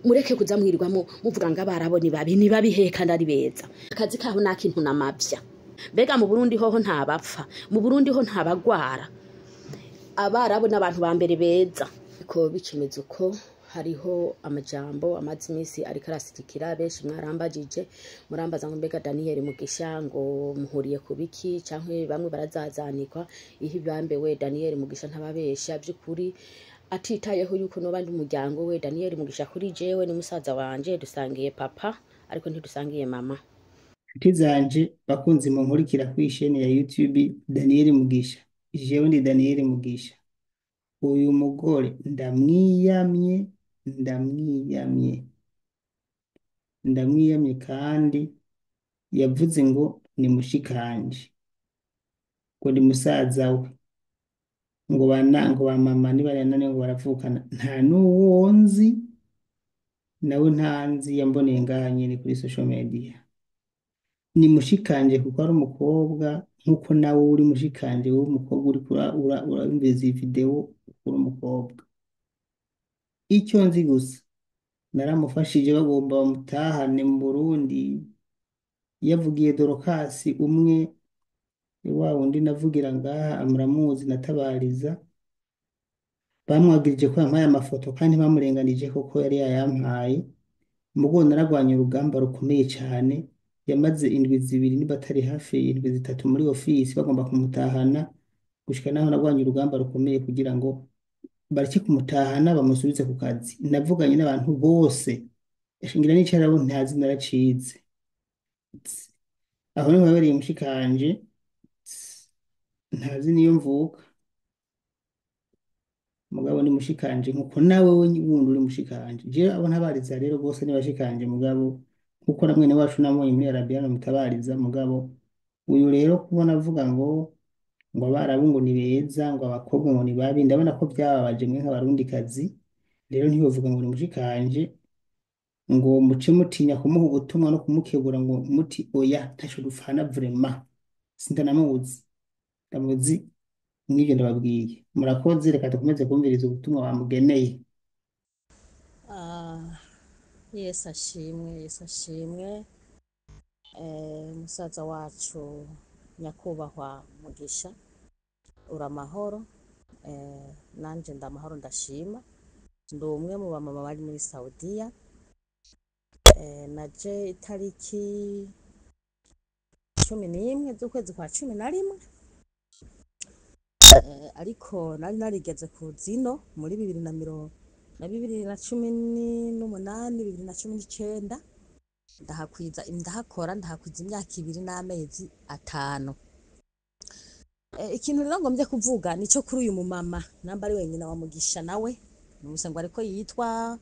Mureke kuza mwirirwamo muvuga ngo Abarabu ni babi, ni babi hehe kandi ari beza? Akazi kaho nta kintu namavya. Mbega mu Burundi hoho ntabapfa? Mu Burundi ho ntabagwara? Abarabu n'abantu ba mbere beza. Ko bikimeze uko, hariho amajambo amaze iminsi ariko arasirikira. Benshi mwarambajije, murambaza ngo mbega Daniel Mugisha ngo muhuriye ku biki, canke bamwe barazazanikwa ihe ibambewe. Daniel Mugisha ntababesha by'ukuri, atitayeho yuko noba ndi umuryango we. Daniel Mugisha kuri jewe ni musaza wanje, dusangiye papa ariko ntidusangiye mama. Nshuti zanje, bakunzi munkurikira kuri chaîne ya YouTube Daniel Mugisha, jewe ndi Daniel Mugisha. Uyu mugore ndamwiyamye, ndamwiyamye, ndamwiyamye, kandi yavuze ngo ni mushikanje, ngo ni musaza we, ngo bana, ngo ba mama nibaranane, ngo baravukana. Nta n'uwo nzi, nawe ntanzi, yamboneye ngaha nyene kuri social media. Ni mushikanje kuko ari umukobwa, nkuko nawe uri mushikanje, wowe umukobwa uriko urumviriza iyi video uri umukobwa. Icyo nzi gusa, naramufashije bagomba bamutahane mu Burundi. Yavugiye Dorokasi umwe wa wundi navugira ngaha, muramuzi, natabariza. Bamwagirije ko yampaye amafoto kandi bamurenganije koko yari yayampaye. Mugo naragwanye urugamba rukomeye cane. Yamaze indwi 2, niba atari hafi indwi 3, muri ofisi bagomba kumutahana, gushika naho nagwanye urugamba rukomeye kugira ngo bareke kumutahana, bamusubize ku kazi. Navuganye n'abantu bose, ngira n'icarabo ntazi, naracize. Aho niho yabereye mushikanje, ntazi niyo mvuka, mugabo ni mushikanje nkuko nawe wundi uri mushikanje. Jewe abo ntabariza rero bose ni bashikanje, mugabo nkuko na mwene wacu namubonye muri Arabiya mutabariza. Mugabo uyu rero kubona avuga ngo Abarabu ngo ni beza, ngo abakobwa ngo ni babi, ndabona ko byababaje mwe nk'Abarundikazi. Rero ntiyovuga ngo ni mushikanje ngo muce mutinya kumuha ubutumwa no kumukebura, ngo muti oya, ntaco dupfana. Vraiment sindanamuzi, ndamuzi mw'ivyo ndababwiye. Murakoze, reka dukomeze kumviriza ubutumwa bamugeneye. Ah, Yesu ashimwe, Yesu ashimwe. Musaza wacu nyakubahwa Mugisha, uri amahoro? Nanje ndamahoro, ndashima. Ndi umwe mu bamama bari muri Saudiya. Naje itariki 11 z'ukwezi kwa 11. Ariko nari narigeze ku zino muri bibiri na mirongo na 2018, 2019, ndahakwiza, ndahakora, ndahakwiza imyaka 2 n'amezi 5. Ikintu rero ngombye kuvuga nico kuri uyu mumama, namba ari wenyine wa Mugisha, nawe numvise ngo ariko yitwa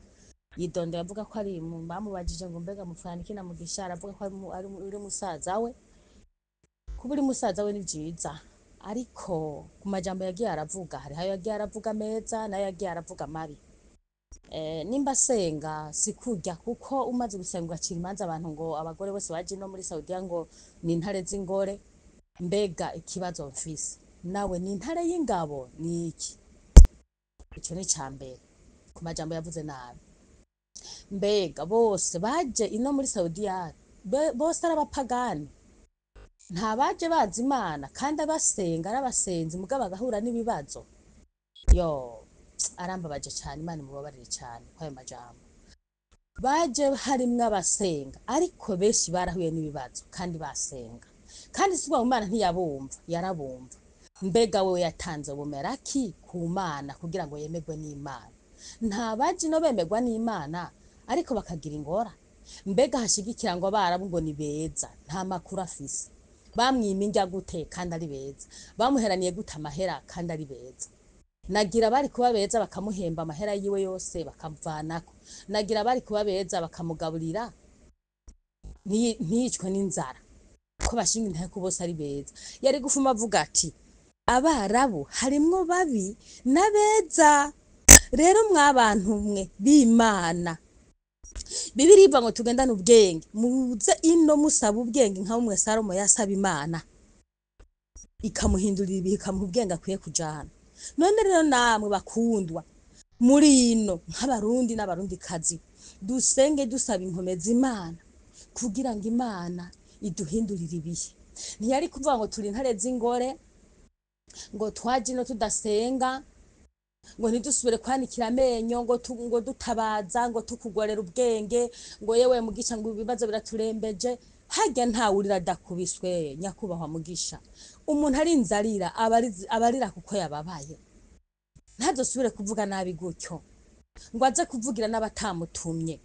yidondera, avuga ko ari bamubajije ngo mbega mupfana iki na Mugisha, aravuga ko ari musaza we. Kuba uri musaza we ni vyiza, ariko ku majambo yagiye aravuga, hariho ayo yagiye aravuga meza n'ayo yagiye aravuga mabi. Nimba asenga si kurya, kuko umaze gusenga ugacira imanza abantu ngo abagore bose baje no muri Saudiya ngo ni intare z'ingore. Mbega ikibazo mfise, nawe ni intare y'ingabo ni iki? Ico ni ica mbere ku majambo yavuze nabi. Mbega bose baje ino muri Saudiya bose ari abapagani? Nta baje bazi Imana kandi abasenga, ari abasenzi, mugabo bagahura n'ibibazo? Yo, arambabaje cane, Imana imubabarire cane kwayo majambo. Baje harimwo abasenga, ariko benshi barahuye n'ibibazo kandi basenga. Kandi si ukuvuga ngo Imana ntiyabumva, yarabumva. Mbega wewe yatanze bumeraki ku Mana kugira ngo yemerwe n'Imana? Nta baje no bemerwa n'Imana ariko bakagira ingorane. Mbega hashigikira ngo Abarabu ngo ni beza, nta makuru afise. Bamwima indya gute kandi ari beza? Bamuheraniye gute amahera kandi ari beza? Nagira bari kuba beza bakamuhemba amahera yiwe yose bakamuvanako. Nagira bari kuba beza bakamugaburira ntiyicwe n'inzara. Ko bashinga intahe ko bose ari beza, yari gufuma avuga ati Abarabu harimwo babi n'abeza. Rero mwabantu mwe b'Imana, Bibiliya ivuga ngo tugendane ubwenge. Muze ino musaba ubwenge nka bumwe Salomo yasaba Imana, ikamuhindurira ibihe, ikamuha ubwenge akwiye kujana. None rero namwe bakundwa muri ino nk'Abarundi n'Abarundikazi, Dusenge dusaba inkomezi Imana kugira ngo Imana iduhindurire ibihe. Ntiyari kuvuga ngo turi intare z'ingore, ngo twaje ino tudasenga, ngo ntidusubire kwanikira amenyo, ngo dutabaza, ngo tukugorera ubwenge, ngo yewe Mugisha, ngo ibibazo biraturembeje. Harya ntawe urira adakubiswe, nyakubahwa Mugisha. Umuntu arinze arira aba arira kuko yababaye. Ntazosubire kuvuga nabi gutyo, ngo aze kuvugira n'abatamutumye.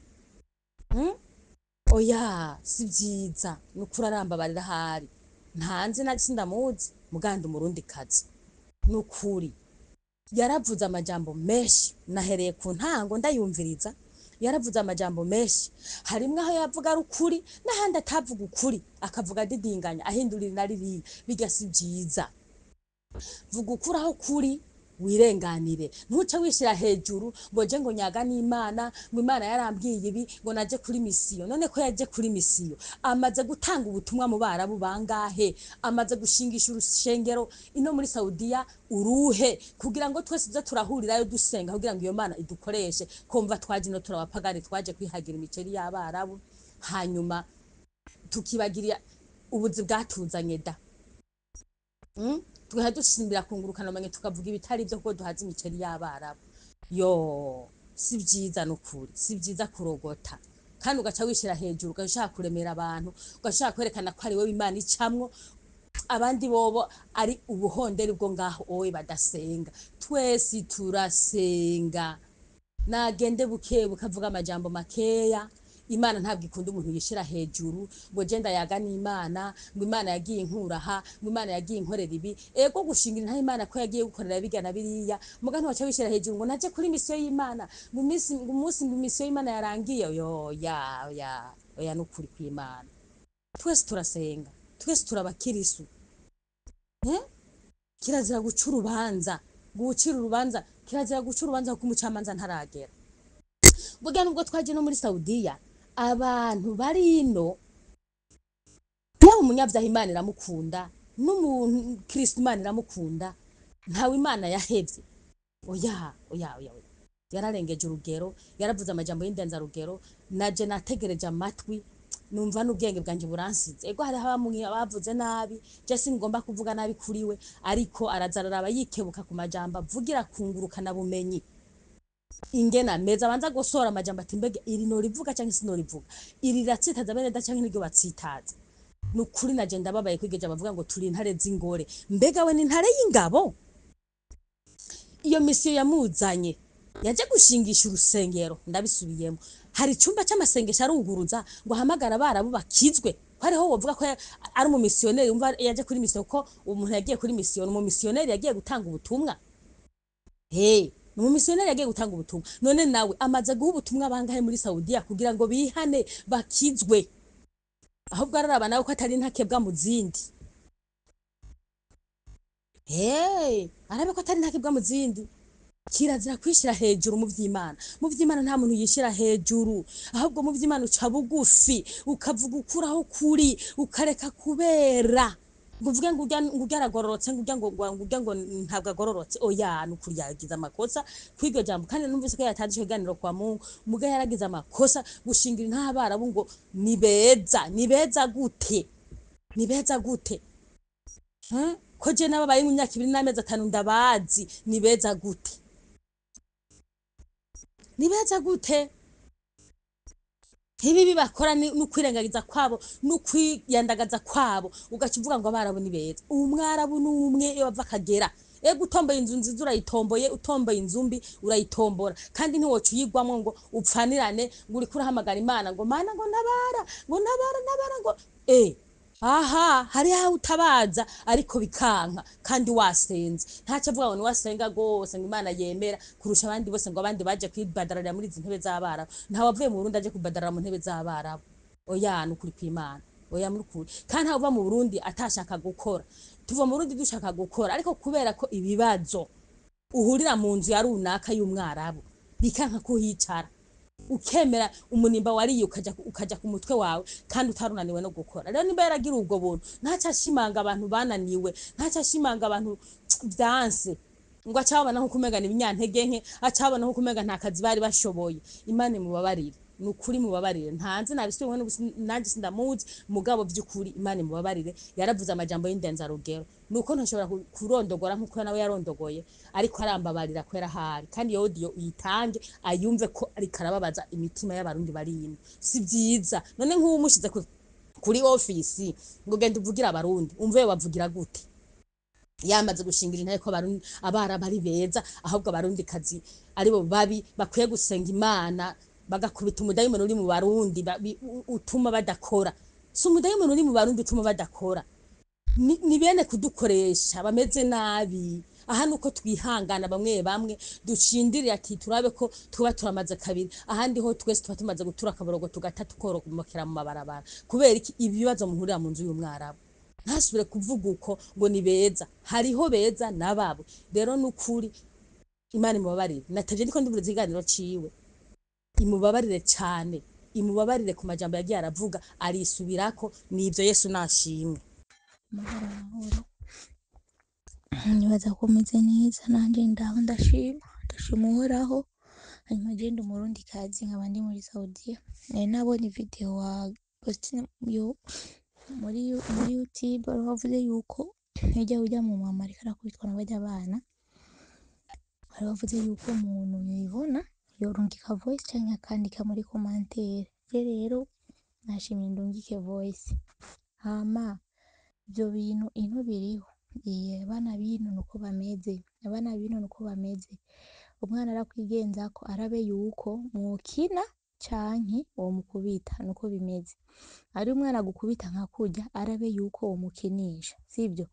Oya, si vyiza, nukuri arambabarira ahari ntanzi na sindamuzi muganda umurundi kazi. Nukuri yaravuze amajambo menshi, nahereye ku ntango ndayumviriza. Yaravuze amajambo menshi, harimwo aho yavuga ari ukuri n'ahandi atavuga ukuri, akavuga adidinganya, ahindurira na ririya. Birya si vyiza. Vuga ukuri aho kuri, wirenganire, ntuce wishira hejuru ngo je ngo nyaga n'Imana, ngo Imana yarambwiye ibi, ngo naje kuri misiyo. None ko yaje kuri misiyo, amaze gutanga ubutumwa mu Barabu bangahe? Amaze gushingisha urushengero ino muri Saudiya uruhe, kugira ngo twese tuze turahurirayo dusenga, kugira ngo iyo Mana idukoreshe? Kumva twaje ino turabapagani, twaje kwihagira imiceri y'Abarabu, hanyuma tukibagirira ubuzi bwatuzanye da. Tugahita dusimbira kungurukana ubumenyi, tukavuga ibitari byo kuko duhaze imiceri y'Abarabu. Yo, si vyiza, nukuri si vyiza kurogota kandi ugaca wishira hejuru, ugaca ushaka kuremera abantu, ugaca ushaka kwerekana ko ari wewe Imana icamwo, abandi bobo ari ubuhonderi bwo ngaho owe badasenga. Twese turasenga. Nagende buke bukavuga amajambo makeya. Imana ntabwo ikunda umuntu yishira hejuru ngo je ndayaga n'Imana, ngo Imana yagiye inkuraha, ngo Imana yagiye inkorera ibi. Ego, gushingira nta Imana ko yagiye gukorera biga na biriya, muga ntiwaca wishira hejuru ngo naje kuri misiyo y'Imana, ngo iminsi, ngo umunsi, ngo misiyo y'Imana yarangiye. Yo ya ya, oya, nukuri kw'Imana, twese turasenga, twese turabakirisu, eh? Kirazira guca urubanza, gucira urubanza, kirazira guca urubanza kuko umucamanza ntaragera. Burya nubwo twaje no muri Saudiya, abantu bari ino, yaba umunyabyaha Imana iramukunda, n'umuntu Kristo Imana iramukunda, ntawe Imana yahevye. Oya, oya, oya, oya, yararengeje urugero, yaravuze amajambo y'indenzarugero. Naje nategereje amatwi, numva n'ubwenge bwanje buransize. Ego, hariho abamwe bavuze nabi, je singomba kuvuga nabi kuri we, ariko araza araraba yikebuka ku majambo avugira kungurukana bumenyi ingena meza, abanza gusora amajambo ati: "Mbega iri norivuga canke sinorivuga? Iri riratsitaza bene da canke niryo batsitaza?" Nukuri naje ndababaye kwigeje bavuga ngo turi intare z'ingore. Mbega we ni intare y'ingabo? Iyo misiyo yamuzanye, yaje gushingisha urusengero, ndabisubiyemo, hari icumba c'amasengesho aruguruza ngo ahamagara Abarabu bakizwe, ko hariho wovuga ko ari umumisiyoneri? Umva, yaje kuri misiyo, ko umuntu yagiye kuri misiyo ni umumisiyoneri yagiye gutanga ubutumwa. Hey, ni umumisiyoneri yagiye gutanga ubutumwa. None nawe amaze guha ubutumwa bangahe muri Saudiya kugira ngo bihane bakizwe? Ahubwo araraba nawe ko atari ntakebwa mu zindi. Hey, arabe ko atari ntakebwa mu zindi. Kirazira kwishira hejuru mu vy'Imana. Mu vy'Imana nta muntu yishira hejuru, ahubwo mu vy'Imana uca bugufi, ukavuga ukuraho kuri, ukareka kubera ngo uvuge ngo urya, ngo urya aragororotse, ngo urya, ngo urya ngo ntabwo agororotse. Oya, nukuri yagize amakosa kw'iryo jambo, kandi numvise ko yatanze ico kiganiro kwa Mungu. Muga yaragize amakosa gushingira intahe Abarabu ngo ni beza. Ni beza gute? Ni beza gute? Ko je nababaye mu myaka 2 n'amezi 5 ndabazi, ni beza gute? Ni beza gute? Ibibi bakora ni n'ukwirengagiza kwabo n'ukwiyandagaza kwabo, ugaca uvuga ngo Abarabu ni beza. Umwarabu ni umwe iyo bava akagera. Ego, utomboye inzu nziza urayitomboye, utomboye inzu mbi urayitombora, kandi ntiwoca uyigwamwo ngo upfanirane, ngo uriko urahamagara Imana ngo: "Mana," ngo: "ntabara," ngo: "ntabara, ntabara," ngo aha hari aho utabaza ariko bikanka kandi wasenze. Ntacyo avuga ngo niwasenga rwose ngo Imana yemera kurusha abandi bose, ngo abandi baje kwibadararira muri izi ntebe z'Abarabu. Ntawe wavuye mu Burundi aje kubadarara mu ntebe z'Abarabu. Oya, nukuri kw'Imana, oya, muri kandi ntawe uva mu Burundi atashaka gukora. Tuva mu Burundi dushaka gukora, ariko kubera ko ibibazo uhurira mu nzu ya runaka y'umwarabu bikanka kuhicara, ukemera umunimba wariye ukaja ku mutwe wawe kandi utarunaniwe no gukora. Rero nimba yaragira ubwo buntu, ntaco ashimanga abantu bananiwe, ntaco ashimanga abantu vyanse, ngo acabona nko kumenga ni ibinyantege nke, acabona nko kumenga nta kazi bari bashoboye. Imana imubabarire. Ni ukuri mubabarire, ntanzi nabisubiye nanjye sindamuzi, mugabo by'ukuri Imana imubabarire, yaravuze amajambo y'indenzarugero. Nuko ntashobora kurondogora nkuko nawe yarondogoye, ariko arambabarira kwera ahari, kandi iyo audio uyitange ayumve ko ariko arababaza imitima y'abarundi bari ino. Si byiza. None nk'ubu umushize kuri ofisi ngo genda uvugire abarundi, umve bavugira gute? Yamaze gushingira intare ko abarundi abarabu ari beza, ahubwo abarundi kazi aribo babi, bakwiye gusenga Imana bagakubita umudayimoni uri mu barundi utuma badakora. Si umudayimoni uri mu barundi utuma badakora, ni bene kudukoresha bameze nabi. Aha nuko twihangana, bamwe bamwe ducindiriye ati turabe ko tuba turamaze kabiri, ahandi ho twese tuba tumaze gutura akaborogo tugata tukoromokera mu mabarabara. Kubera iki? Ibibazo muhurira mu nzu y'umwarabu. Ntasubire kuvuga uko ngo ni beza, hariho beza n'ababo. Rero nukuri Imana imubabarire, natavye ndiko ndumviriza ikiganiro ciwe, imubabarire cane, imubabarire ku majambo yagiye aravuga arisubirako. Nivyo, Yesu nashimwe. Amahoro, amahoro. Nibaza ko umeze neza, nanje ndaho ndashima, ndashima Uhoraho. Hanyuma je ndi umurundikazi nkaba ndi muri Saudiya. Nari nabonye video wa posting yo muri YouTube, wari wavuze yuko hirya urya mu mama ariko arakubitwa na barya bana, wari wavuze yuko umuntu yoyibona yorungika voice canke akandika muri commentaire. Je rero nashimye ndungike voice. Hama ivyo bintu ino biriho. Abana bino nuko bameze, abana bino nuko bameze. Umwana arakwigenzako arabe yuko mwokina canke womukubita, nuko bimeze. Ari umwana agukubita nka kurya, arabe yuko womukinisha, sivyo?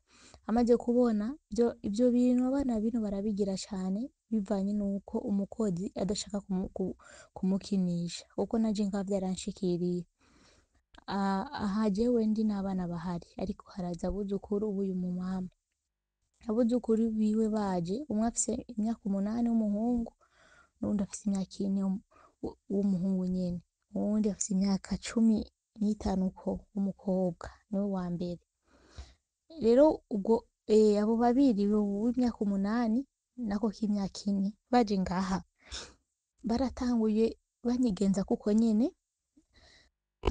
Amaze kubona ivyo bintu abana bino barabigira cane, bivanye nuko umukozi adashaka kumukinisha, kuko naje ngaha vyaranshikiriye. Aha jewe ndi n'abana bahari, ariko haraza abuzukuru b'uyu mumama. Abuzukuru biwe baje, umwe afise imyaka 8 w'umuhungu, n'uwundi afise imyaka 4 w'umuhungu nyene, uwundi afise imyaka 15 uko w'umukobwa, niwe wa mbere. Rero ubwo abo babiri uw'imyaka 8 nako k'imyaka 4 baje ngaha, baratanguye banyigenza kuko nyene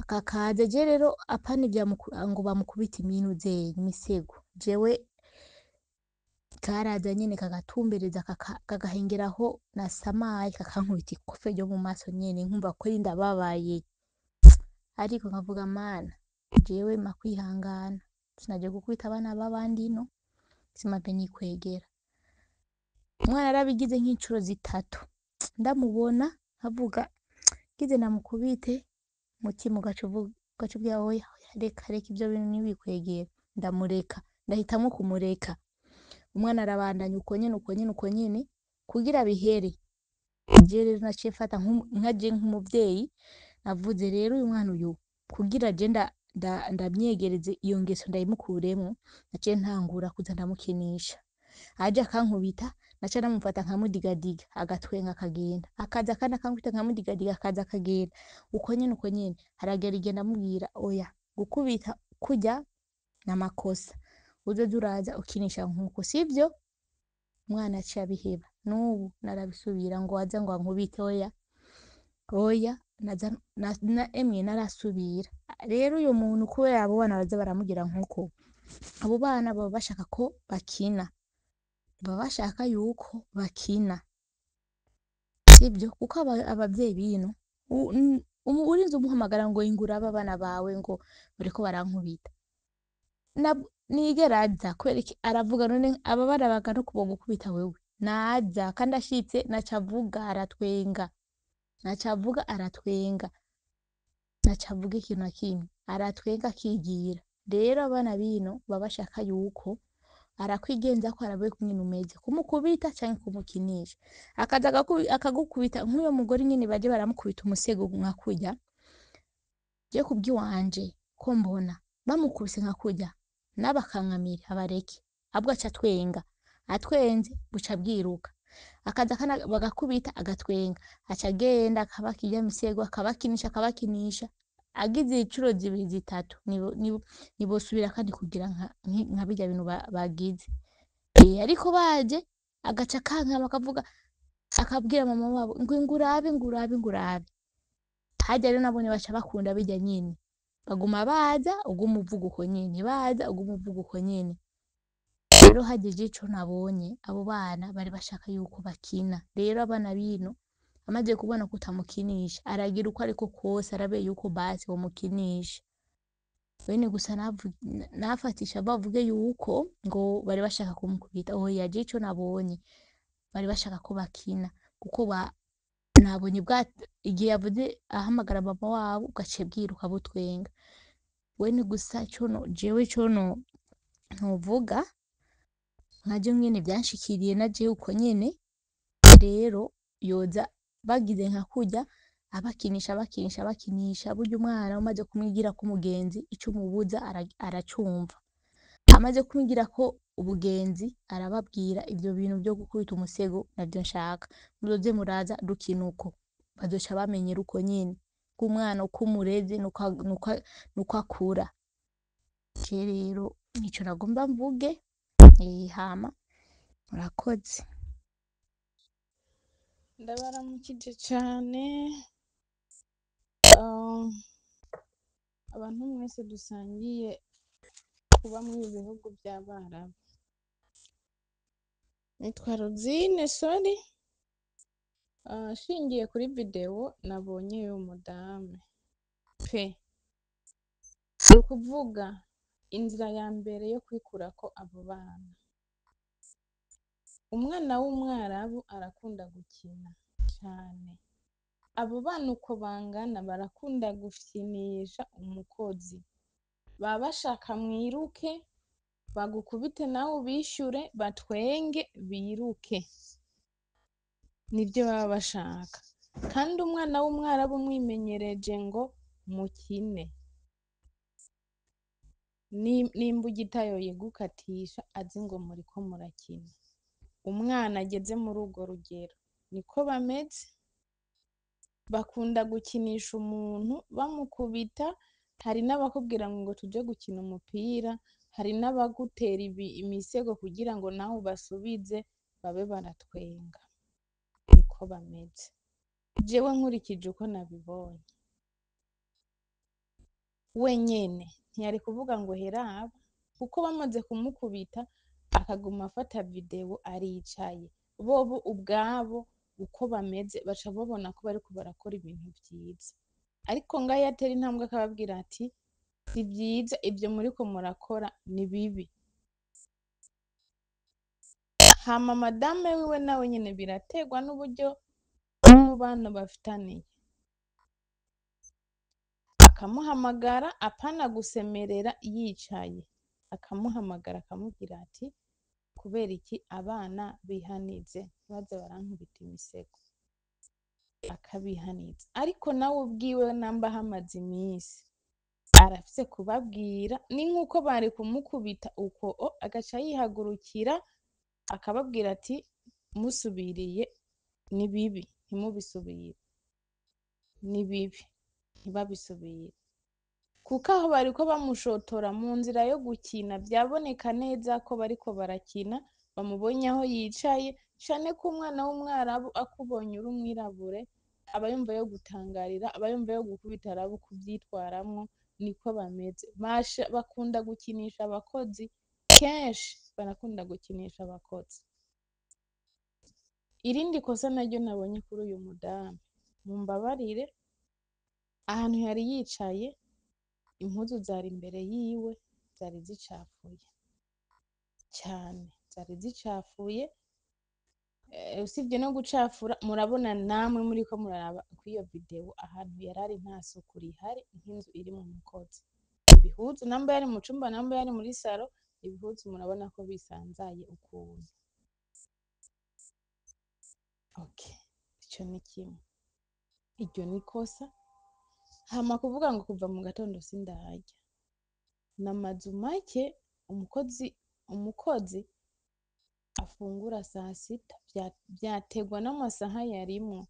kakaza. Je rero apana ivya ngo bamukubita iminu zeye imisego, jewe karaza nyene kagatumbereza kagahengeraho nasamaye, kakankubita ikofe ryo mu maso nyene, nkumva ko ndababaye, ariko nkavuga Mana jewe mpa kwihangana, sinaje gukubita abana b'abandi ino, simave nikwegera. Umwana yarabigize nk'incuro 3, ndamubona nkavuga ngize ndamukubite, mutima ugaca uvuga oya reka reka ivyo bintu ntibikwegere, ndamureka, ndahitamwo kumureka. Umwana arabandanya uko nyene uko nyene uko nyene kugira bihere. Je rero naciye mfata nka je nk'umuvyeyi, navuze rero uyu mwana uyu kugira je ndamyegereze iyo ngeso ndayimukuremwo, naciye ntangura kuza ndamukinisha. Aje akankubita, naca ndamufata nkamudigadiga agatwenga akagenda, akaza kandi akankubita nkamudigadiga akaza akagenda, uko nyene uko nyene. Haragera igihe ndamubwira oya, gukubita kurya n'amakosa, uzoze uraza ukinisha nkuko, sivyo? Umwana aciye abiheba. N'ubu narabisubira ngo aze ngo ankubite, oya oya, naza na emwe narasubira. Rero uyo muntu kubera abo bana baza baramugira nkuko, abo bana baba bashaka ko bakina, baba bashaka yuko bakina, sivyo? Kuko abavyeyi bino urinze umuhamagara ngo ingura aba bana bawe ngo bariko barankubita, nigera aza. Kubera iki? Aravuga none aba bana bangana uku bogukubita wewe? Naza kandi ashitse naca avuga aratwenga, naca avuga aratwenga, naca avuga ikintu na kimwe aratwenga akigira. Rero abana bino baba bashaka yuko arakwigenzako arabe kumwe umeze, kumukubita canke kumukinisha. Akaza akagukubita nk'uyo mugore nyene baje baramukubita umusego nka kurya. Je kubwiwanje ko mbona bamukubise nka kurya, n'abakankamira abareke, ahubwo aca atwenga, atwenze buca bwiruka. Akaza bagakubita agatwenga, aca agenda akabakirya misego, akabakinisha akabakinisha, agize incuro 2 3 nibosubira kandi kugira nka birya bintu bagize. Ariko baje agaca akankama akavuga, akabwira mama wabo ngo ngurabe ngurabe ngurabe. Harya rero nabone baca bakunda birya nyene, baguma baza uguma uvuga uko nyene, baza uguma uvuga uko nyene. Rero hageje ico nabonye, abo bana bari bashaka yuko bakina. Rero abana bino amaze kubona ko utamukinisha, aragira uko ariko kose arabe yuko basi womukinisha. Bene gusa nafatisha bavuge yuko ngo bari bashaka kumukubita. Oya, je ico nabonye bari bashaka ko bakina, kuko nabonye bwa igihe yavuze ahamagara mama wabo ugaciye bwiruka butwenga. Wene gusa ico no jewe ico no ntovuga nkaje nyene vyanshikiriye na jewe uko nyene. Rero yoza bagize nka kurya abakinisha abakinisha abakinisha, burya umwana umaze kumwigira ko umugenzi ico umubuza aracumva. Amaze kumwigira ko ubugenzi arababwira ivyo bintu vyo gukubita umusego navyo nshaka, muzoze muraza dukina uko, bazoca bamenyera uko nyene. Ko umwana uko umureze nuko akura. Je rero nico nagomba mvuge, hama murakoze. Ndabaramukije cane, abantu mwese dusangiye kuba muri ibi bihugu vy'Abarabu. Nitwa Rosine Sori, nshingiye kuri video nabonye y'uwo mudamu pe, ni ukuvuga inzira ya mbere yo kwikurako abo bana. Umwana w'umwarabu arakunda gukina cane. Abo bana uko bangana barakunda gufyinisha umukozi. Baba bashaka mwiruke, bagukubite nawe ubishyure, batwenge, biruke. Nivyo baba bashaka. Kandi umwana w'umwarabu umwimenyereje ngo mukine, n'imbugita yoyigukatisha azi ngo muriko murakina. Umwana ageze muri urwo rugero niko bameze, bakunda gukinisha umuntu bamukubita. Hari n'abakubwira ngo tuje gukina umupira, hari n'abagutera imisego kugira ngo nawe ubasubize babe baratwenga. Niko bameze. Jewe nkurikije uko nabibonye, wenyene ntiyari kuvuga ngo heraba, kuko bamaze kumukubita akaguma afata video aricaye. Bobo ubwabo uko bameze baca babona ko bariko barakora ibintu vyiza. Ariko ngaho iyo atera intambwe akababwira ati si vyiza ivyo muriko murakora ni bibi. Hama madame wiwe nawe nyene biraterwa n'uburyo n'umubano bafitaniye. Akamuhamagara, apana gusemerera yicaye, akamuhamagara akamubwira ati kubera iki abana bihanize ntibaze barankubita imisego, akabihaniza. Ariko nawe ubwiwe namba hamaze iminsi arafise kubabwira, ni nkuko bari kumukubita uko agaca yihagurukira akababwira ati musubiriye ni bibi, ntimubisubire, ni bibi, ntibabisubire. Kuko aho bariko bamushotora mu nzira yo gukina vyaboneka neza ko bariko barakina, bamubonye aho yicaye, cane ko umwana w'umwarabu akubonye uri umwirabure aba yumva yo gutangarira, aba yumva yo gukubita araba uko uvyitwaramwo. Niko bameze. Bakunda gukinisha abakozi, kenshi barakunda gukinisha abakozi. Irindi kosa naryo nabonye kuri uyu mudamu, mumbabarire, ahantu yari yicaye impuzu zari imbere yiwe zari zicafuye cane, zari zicafuye. Usibye no gucafura, murabona namwe muriko muraraba kw'iyo video ahantu yarari nta suku rihari, nk'inzu irimwo umukozi. Ibihuzu namba yari mu cumba namba yari muri saro, ibihuzu murabona ko bisanzaye ukuntu. Okay, ico ni kimwe. Iryo ni kosa. Hama kuvuga ngo kuva mu gatondo sindarya. N'amazu make umukozi afungura saa sita, vyaterwa n'amasaha yarimwo.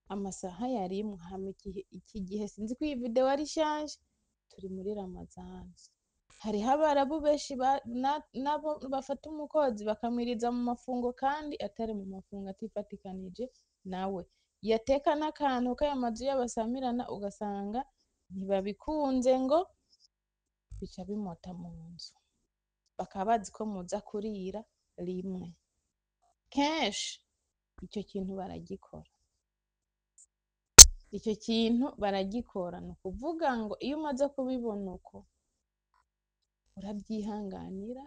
Amasaha yarimwo. Hama iki gihe sinzi ko iyi video ari nshasha, turi muri Ramazani. Hariho abarabu benshi nabo bafata umukozi bakamwiriza mu mafungo kandi atari mu mafungo, atifatikanije nawe. Yateka n'akantu k'aya mazu y'abasamirana ugasanga ntibabikunze ngo bica bimota mu nzu, bakaba bazi ko muza kurira rimwe. Kenshi icyo kintu baragikora, icyo kintu baragikora. Ni ukuvuga ngo iyo umaze kubibona uko urabyihanganira,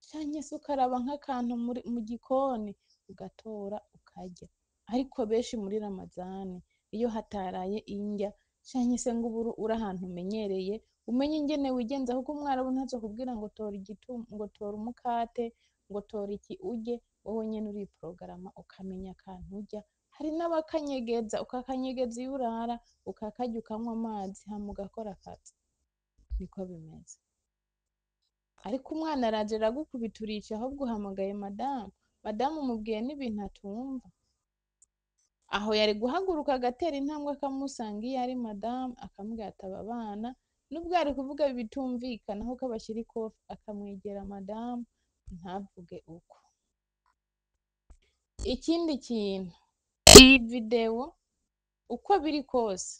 canke se ukaraba nk'akantu mu gikoni ugatora ukarya. Ariko benshi muri Ramazani iyo hataraye indya canke se ngo ubure uri ahantu umenyereye, umenye ingene wigenza, kuko umwarabu ntazokubwira ngo tora ngo tora umukate, ngo tora iki urye, wowe nyene uriporogaramu ukamenya akantu urya. Hari n'abakanyegeza, ukakanyegeza iyo urara, ukakarya ukanywa amazi hama ugakora akazi. Niko bimeze. Ariko umwana araje aragukubita uricaye, ahubwo uhamagaye madamu, madamu umubwiye n'ibintu atumva. Aho yari guhaguruka agatera intambwe akamusanga iyo ari madamu, akamubwira ati aba bana nubwo yari kuvuga bitumvikana kuko abashyira ikofi, akamwegera madamu ntavuge uko. Ikindi kintu, iyi videwo uko biri kose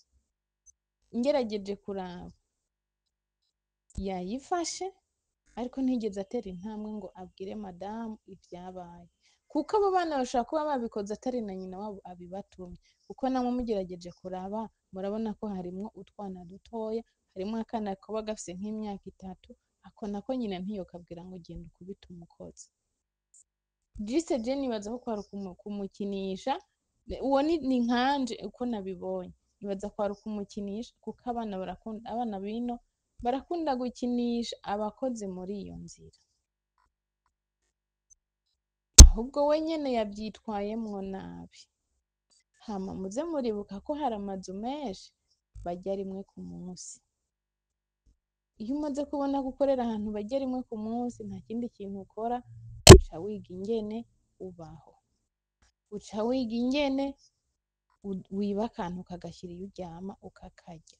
ngerageje kuraba yayifashe, ariko ntiyigeze atera intambwe ngo abwire madamu ibyabaye, kuko abo bana bashobora kuba babikoze atari na nyina wabo abibatumye, kuko namwe mugerageje kuraba murabona ko harimwo utwana dutoya, harimwo akana kaba gafise nk'imyaka 3, ako nako nyina ntiyokabwira ngo genda ukubite umukozi. Jise je nibaza ko kwari kumukinisha, uwo ni nkanje uko nabibonye, nibaza kwari kumukinisha, kuko abana barakunda, abana bino barakunda gukinisha abakozi muri iyo nzira. Ahubwo we nyene yavyitwayemwo nabi. Hama muze muribuka ko hari amazu menshi barya rimwe ku munsi. Iyo umaze kubona ko ukorera ahantu barya rimwe ku munsi, nta kindi kintu ukora, uca wiga ingene ubaho, uca wiga ingene wiba akantu ukagashyira iyo uryama ukakarya,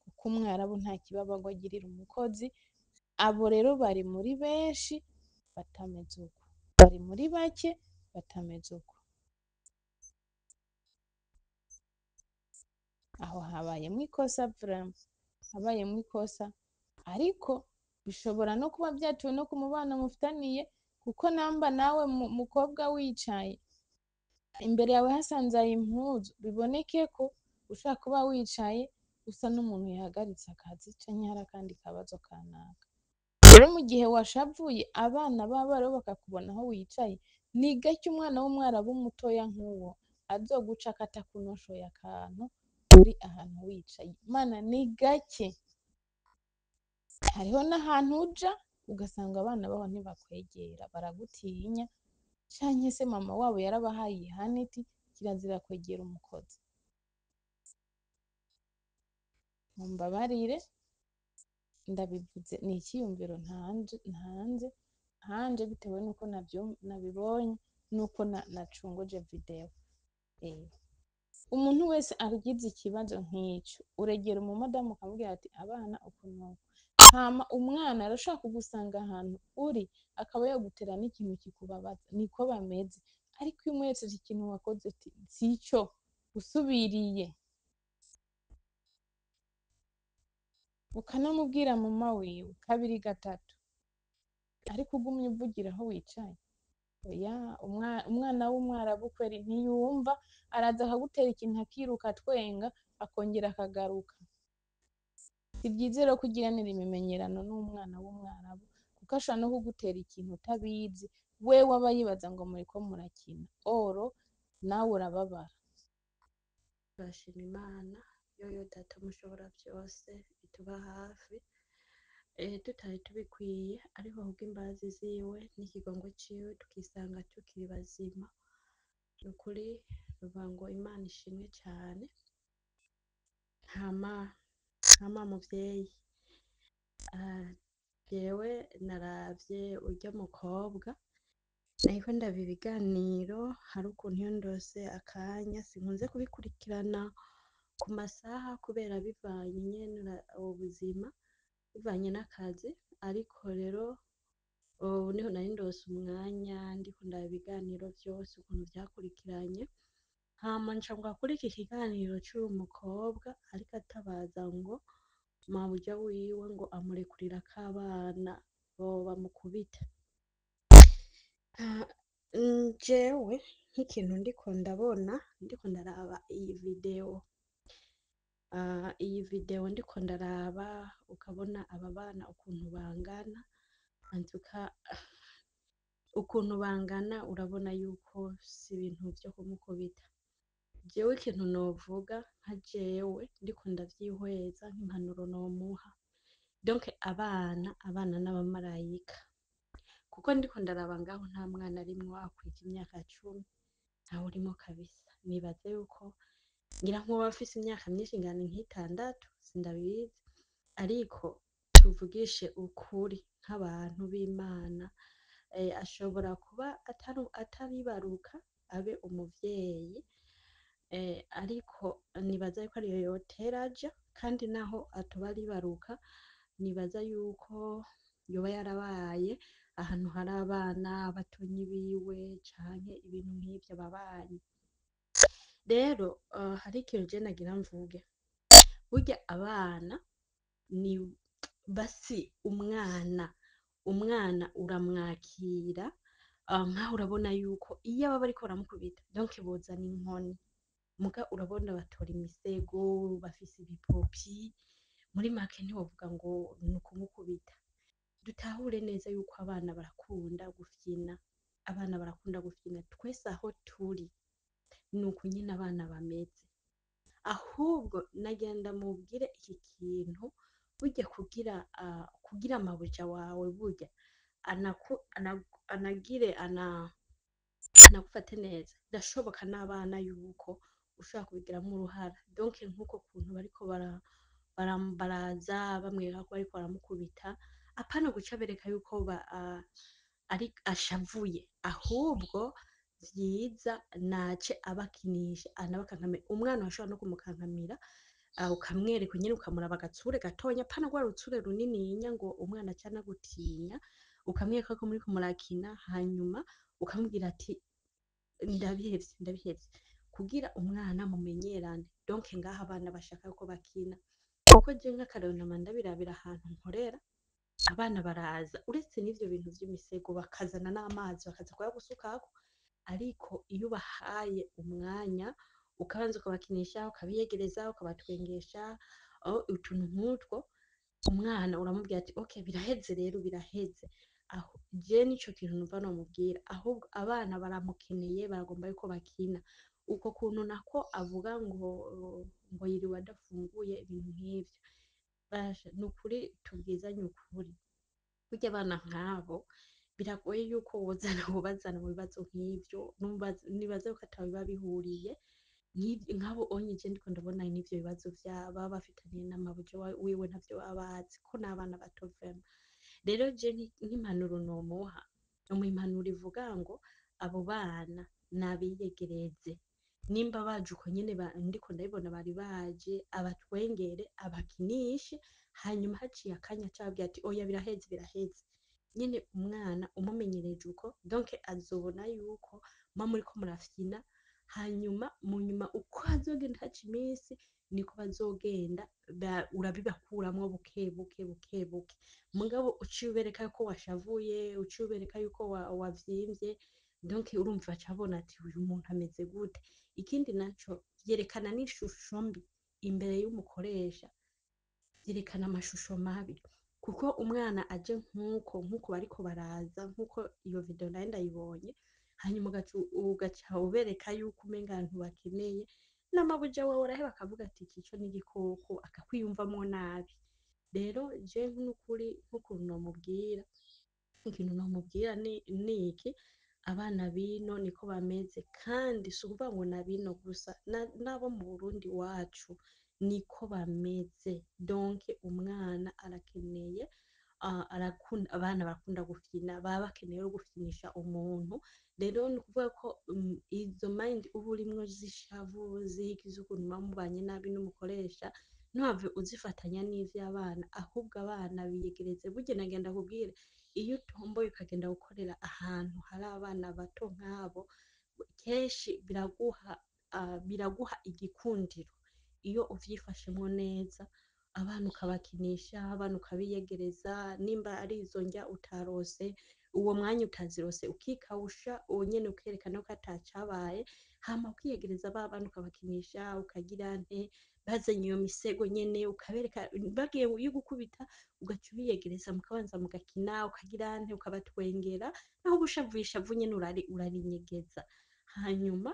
kuko umwarabu nta kibabago agirira umukozi. Abo rero bari muri benshi batameze uko, bari muri bake batameze uko. Aho habayemwo ikosa vraiment, habayemwo ikosa, ariko bishobora no kuba vyatewe no ku mubano mufitaniye, kuko namba nawe mukobwa wicaye imbere yawe hasanzaye impuzu, biboneke ko ushobora kuba wicaye usa n'umuntu yahagaritse akazi canke hari akandi kabazo kanaka. Rero mu gihe washavuye abana b'abarabu bakakubona aho wicaye, ni gake umwana w'umwarabu mutoya nk'uwo azoguca akatakunoshoye akantu uri ahantu wicaye. Mana ni gake. Hariho n'ahantu uja ugasanga abana baho ntibakwegera, baragutinya, canke se mama wabo yarabahaye ihane iti kirazira kwegera umukozi. Mumbabarire ndabivuze, ni icyiyumviro ntanze nkanje bitewe n'uko nabibonye n'uko nacunguje video. Umuntu wese agize ikibazo nk'ico, uregera umumadamu ukamubwira ati abana uku n'uku. Hama umwana arashobora kugusanga ahantu uri akaba yagutera n'ikintu kikubabaza, niko bameze. Ariko iyo umweretse ikintu wakoze uti sico, usubiriye ukanamubwira mama wiwe kabiri gatatu, ariko ugumye uvugira aho wicaye, oya, umwana w'umwarabu kweri ntiyumva, araza akagutera ikintu akiruka atwenga, akongera akagaruka. Si byiza rero kugiranira imimenyerano n'umwana w'umwarabu, kuko ashobora no kugutera ikintu utabizi, wewe aba yibaza ngo muriko murakina, oro nawe urababara. Turashima Imana yoyo data mushobora byose ituba hafi, tutari tubikwiye, ariko kubw'imbabazi ziwe n'ikigongo ciwe tukisanga tukiri bazima. Ni ukuri nuvuga ngo Imana ishimwe cyane. Hama muvyeyi, jewe naravye urya mukobwa nariko ndaba ibiganiro, hari ukuntu iyo ndose akanya sinkunze kubikurikirana ku masaha kubera bivanye nyene ubuzima, bivanye n'akazi, ariko rero ubu niho nari ndose umwanya ndiko ndaba ibiganiro vyose ukuntu vyakurikiranye. Hama nca ngwa kuri iki kiganiro c'uyu mukobwa ariko atabaza ngo mabuja wiwe ngo amurekurira k'abana bo bamukubita. Ah, jewe nk'ikintu ndiko ndabona, ndiko ndaraba iyi video, iyi video ndiko ndaraba ukabona aba bana ukuntu bangana, antuka ukuntu bangana urabona yuko si ibintu vyo kumukubita. Jewe ikintu novuga nka jewe ndiko ndavyihweza nk'impanuro nomuha, donc abana n'abamarayika, kuko ndiko ndaraba ngaho nta mwana arimwo akwija imyaka 10, ntawurimwo kabisa. Nibaza yuko ngira nk'uwoba afise imyaka myinshi ingana nk'itandatu, sindabizi, ariko tuvugishe ukuri nk'abantu b'Imana, ashobora kuba ataribaruka abe umuvyeyi, ariko nibaza yuko ariyo yotera aja, kandi naho atoba aribaruka nibaza yuko yoba yarabaye ahantu hari abana batonyi biwe canke ibintu nk'ivyo ababanyi. Rero hari ikintu je nagira mvuge, burya abana ni basi umwana uramwakira, nkaho urabona yuko iyo baba bariko baramukubita donc bozana inkoni, muga urabona batora imisego, bafise ibipopi, muri make ntiwovuga ngo ni ukumukubita. Dutahure neza yuko abana barakunda gufyina, abana barakunda gufyina, twese aho turi nuko nyene abana bameze. Ahubwo nagira ndamubwire iki kintu, burya kugira amabuja wawe burya anagire anagufate neza, birashoboka n'abana yuko ushobora kubigiramwo uruhara, donc nk'uko kuntu bariko baraza bamwereka ko bariko baramukubita, apana guca bereka yuko ari ashavuye, ahubwo vyiza nace abakinisha anabakankamira. Umwana urashobora no kumukankamira, ukamwereka nyene, ukamuraba agatsure gatonya, apana rwa rutsure runininya ngo umwana ace anagutinya, ukamwereka ko muriko murakina, hanyuma ukamubwira ati ndabihevye, ndabihevye, kugira umwana mumenyerane. Donc ngaha abana bashaka ko bakina, kuko je nk'akarorero nama ndabirabira ahantu nkorera, abana baraza uretse n'ivyo bintu vy'imisego bakazana n'amazi bakaza kuyagusukako, ariko iyo ubahaye umwanya ukabanza ukabakinisha, ukabiyegereza, ukabatwengesha, utuntu nk'utwo, umwana uramubwira ati okay biraheze rero biraheze. Aho je nico kintu numva nomubwira, ahubwo abana baramukeneye, baragomba yuko bakina. Uko kuntu nako avuga ngo yiriwe adafunguye ibintu nk'ivyo, basha nukuri tubwizanye ukuri, burya abana nk'abo biragoye yuko wobazana mu bibazo nk'ivyo, nibaza yuko ataho biba bihuriye nk'abo onye je ndiko ndabona n'ivyo bibazo baba bafitaniye n'amabuja wiwe ntavyo baba bazi ko n'abana bato vraiment. Rero je nk'impanuro nomuha, nomuha impanuro ivuga ngo abo bana nabiyegereze, nimba baje uko nyene ndiko ndabibona bari baje, abatwengere, abakinishe, hanyuma haciye akanya aca ababwira ati oya biraheze, biraheze. Nyene umwana umumenyereje uko, donc azobona yuko muba muriko murafyina, hanyuma mu nyuma uko hazogenda haca iminsi niko bazogenda urabibakuramwo buke buke buke buke. Mugabo uciye ubereka yuko washavuye, uciye ubereka yuko wavyimvye, donc urumva aca abona ati uyu muntu ameze gute. Ikindi naco vyerekana n'ishusho mbi imbere y'umukoresha, vyerekana amashusho mabi, kuko umwana aje nk'uko bariko baraza, nk'uko iyo video nayo ndayibonye, hanyuma ugaca ubereka yuko umenga ntubakeneye, n'amabuja wawe araheba akavuga ati iki co ni igikoko, akakwiyumvamwo nabi. Rero je n'ukuri nk'ukuntu nomubwira, ikintu nomubwira ni iki, abana bino niko bameze, kandi si ukuvuga ngo n'abino gusa, n'abo mu Burundi iwacu niko bameze. Donc umwana arakeneye, arakunda, abana barakunda gufyina, baba bakeneye no gufyinisha umuntu. Rero ni ukuvuga ko izo mind uba urimwo z'ishavu, z'iki, z'ukuntu muba mubanye nabi n'umukoresha, ntuhave uzifatanya n'ivy'abana, ahubwo abana biyegereze. Burya nagenda kubwire, iyo utomboye ukagenda gukorera ahantu hari abana bato nk'abo, kenshi biraguha biraguha igikundiro iyo uvyifashemwo neza, abana ukabakinisha, abana ukabiyegereza, nimba ari izo ndya utarose uwo mwanya utazirose ukikawusha, uwo nyene ukerekana ko atacabaye, hama ukiyegereza ba bana ukabakinisha, ukagira nte bazanye iyo misego nyene ukabereka, bagiye gukubita ugaca ubiyegereza mukabanza mugakina, ukagira nte ukabatwengera, naho uba ushavuye ishavu nyene urarinyegeza, hanyuma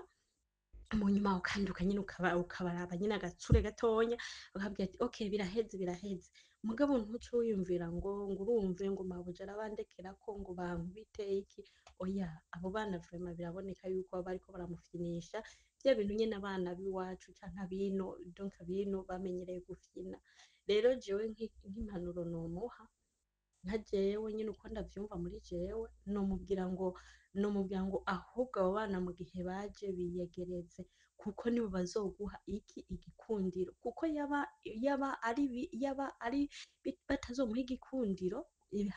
mu nyuma ukanduka nyene ukabaraba nyene agatsure gatonya, ukabwira ati okay biraheze biraheze, mugabo ntuce wiyumvira ngo urumve ngo mabuja arabandekerako ngo bankubite iki, oya abo bana vraiment biraboneka yuko baba bariko baramufyinisha vya bintu nyene abana b'iwacu canke abino, donc abino bamenyereye gufyina. Rero jewe nk'impanuro nomuha nka jewe nyene uko ndavyumva muri jewe, nomubwira ngo ahubwo abo bana mu gihe baje biyegereze, kuko nibo bazoguha iki igikundiro, kuko yaba ari batazomuha igikundiro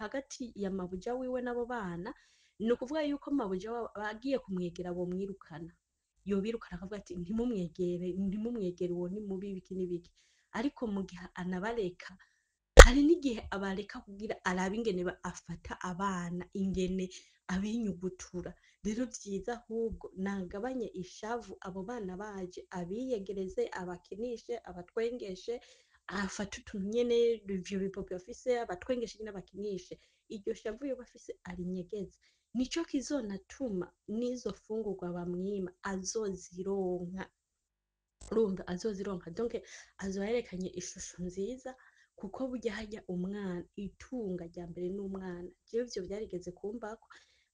hagati ya mabuja wiwe n'abo bana, ni ukuvuga yuko mabuja wabo agiye kumwegera bomwirukana, yobirukana akavuga ati ntimumwegere, ntimumwegere uwo ni mubi ibiki n'ibiki. Ariko mu gihe anabareka, hari n'igihe abareka kugira arabe ingene afata abana, ingene abinyugutura. Rero vyiza ahubwo nagabanye ishavu, abo bana baje abiyegereze, abakinishe, abatwengeshe, afate utuntu nyene ivyo bipope afise abatwengeshe nyene abakinishe, iryo shavu yoba afise arinyegeze. Nico kizonatuma n'izo fungurwa bamwima azozironka, urumva azozironka, donc azoba yerekanye ishusho nziza, kuko burya harya umwana itunga rya mbere n'umwana. Jewe ivyo vyarigeze kumbako,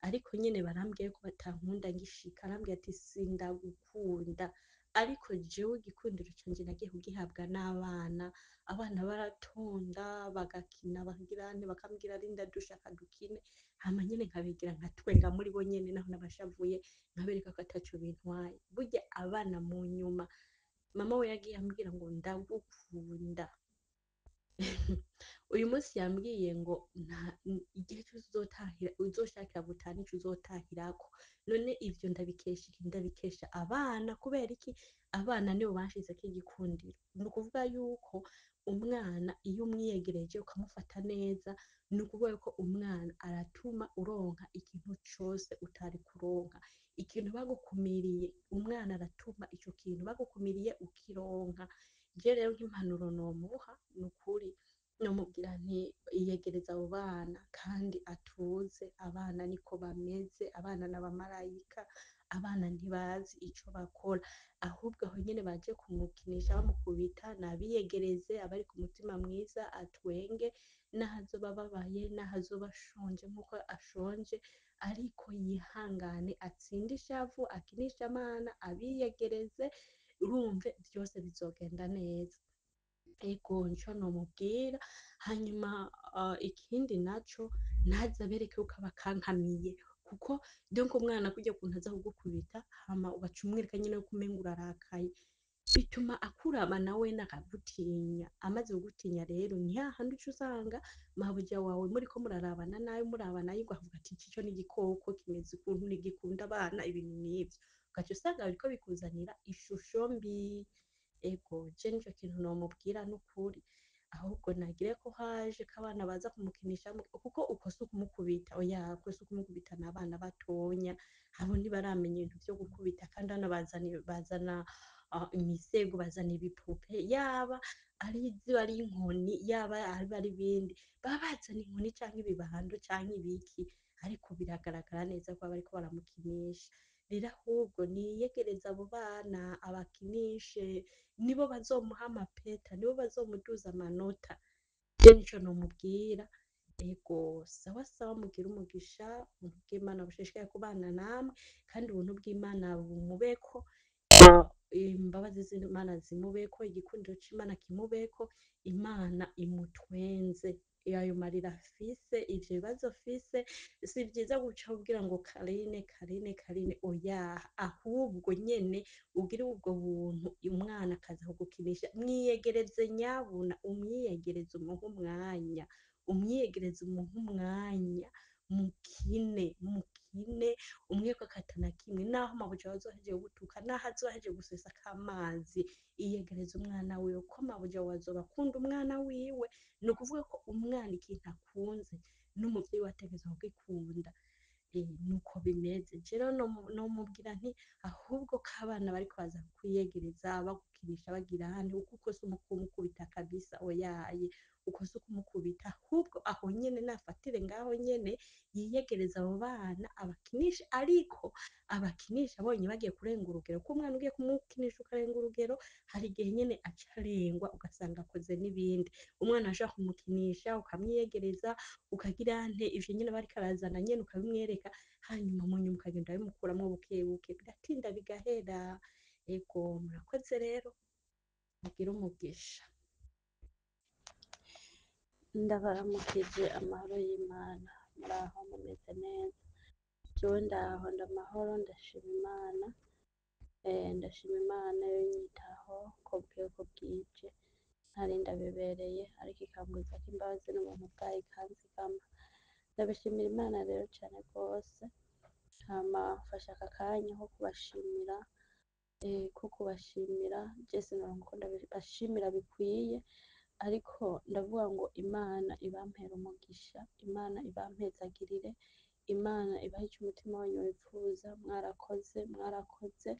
ariko nyene barambwiye ko batankunda ngishika, arambwira ati sindagukunda, ariko jewe igikundiro canje nagiye kugihabwa n'abana. Abana baratonda bagakina bakagira nte, bakambwira rinda dushaka dukine, hama nyene nkabegera nkatwenga muri bo nyene, naho nabashavuye nkabereka ko ataco bintwaye. Burya abana mu nyuma, mama we yagiye ambwira ngo ndagukunda. Uyu munsi yambwiye ngo nta igihe cyose uzotahira uzoshakira gutaha nico uzotahirako. None ivyo ndabikesha iki? Ndabikesha abana. Kubera iki? Abana nibo banshizeko igikundiro. Ni ukuvuga yuko umwana iyo umwiyegereje ukamufata neza, ni ukuvuga yuko umwana aratuma uronka ikintu cose utari kuronka. Ikintu bagukumiriye, umwana aratuma ico kintu bagukumiriye ukironka. Je rero nk'impanuro nomuha ni ukuri nomubwira nti iyegereza abo bana kandi atuze, abana niko bameze, abana n'abamarayika, abana ntibazi ico bakora, ahubwo aho nyene baje kumukinisha bamukubita nabiyegereze, abari ku mutima mwiza atwenge, naho azoba ababaye, naho azoba ashonje nkuko ashonje, ariko yihangane atsinde ishavu, akinishe abana, abiyegereze, urumve vyose bizogenda neza. Ego nico nomubwira. Hanyuma ikindi naco, ntaze abereke yuko abakankamiye, kuko donc umwana kurya kuntu aza kugukubita hama ugaca umwereka nyene yuko umenga urarakaye, bituma akuraba nawe akagutinya. Amaze kugutinya rero ni hahandi uca usanga mabuja wawe muriko murarabana nabi, murabana yuko akavuga ati iki co ni igikoko kimeze ukuntu, ntigikunda abana, ibintu nk'ivyo, ugaca usanga biriko bikuzanira ishusho mbi. Ego je nico kintu nomubwira n'ukuri, ahubwo nagire ko haje ko abana baza kumukinisha, kuko uko si ukumukubita, oya uko si ukumukubita, n'abana batonya, abo ntibaramenya ibintu vyo gukubita, kandi hano bazana imisego, bazana ibipupe, yaba ari ziba ari inkoni, yaba ari ibindi, baba bazana inkoni canke ibibando canke ibiki, ariko biragaragara neza ko baba bariko baramukinisha. Rero ahubwo niyegereze abo bana abakinishe, nibo bazomuha amapeta, nibo bazomuduza amanota. Je nico nomubwira. Ego sawa sawa, mugire umugisha, ubuntu bw'Imana bushishikaye kubana namwe, kandi ubuntu bw'Imana bumubeko, imbabazi z'Imana zimubeko, igikundiro c'Imana kimubeko, Imana imutwenze ayo marira afise, ivyo bibazo afise. Si vyiza guca ubwira ngo Karine Karine Karine, oya, ahubwo nyene ugire ubwo buntu, umwana akaza kugukinisha, mwiyegereze nyabuna, umwiyegereze umuhe umwanya, umwiyegereze umuhe umwanya, mukine mukine. Mukine umwe ko akatana kimwe, naho mabuja wawe azoba ahejeje kugutuka, naho azoba ahejeje gusesako amazi, iyegereza umwana wiwe, ko mabuja wawe azoba akunda umwana wiwe. Ni ukuvuga ko umwana ikintu akunze n'umuvyeyi we ategerezwa kugikunda. Nuko bimeze. Je rero nomubwira nti ahubwo ko abana bariko baza kukwiyegereza, bagukinisha, bagira hane, uko uko si ukumukubita kabisa, oyaye, uko si ukumukubita, ahubwo aho nyene nafatire ngaho nyene yiyegereza abo bana abakinishe, ariko abakinisha abonye bagiye kurenga urugero, kuko umwana ugiye kumukinisha ukarenga urugero, hari igihe nyene aca arengwa ugasanga akoze n'ibindi. Umwana ashobora kumukinisha ukamwiyegereza, ukagira nte ivyo nyene bariko arazana nyene ukabimwereka, hanyuma mu nyuma ukagenda bimukuramwo buke buke, biratinda bigahera. Ego, murakoze rero, mugire umugisha. Ndabaramukije amahoro y'Imana, muraho mumeze neza? Jewe ndaho ndamahoro, ndashima Imana, ndashima Imana yo inyitaho ko bukeye ko bwije, ntari ndabibereye ariko ikangwizako imbabazi n'ubuntu bwayo ikanzigama. Ndabishimira Imana rero cane rwose, hama mfashe aka kanya ko kubashimira, ko kubashimira, je sinoronka uko ndabashimira bikwiye, ariko ndavuga ngo Imana ibampere umugisha, Imana ibampezagirire, Imana ibahe ico umutima wanyu wipfuza. Mwarakoze, mwarakoze,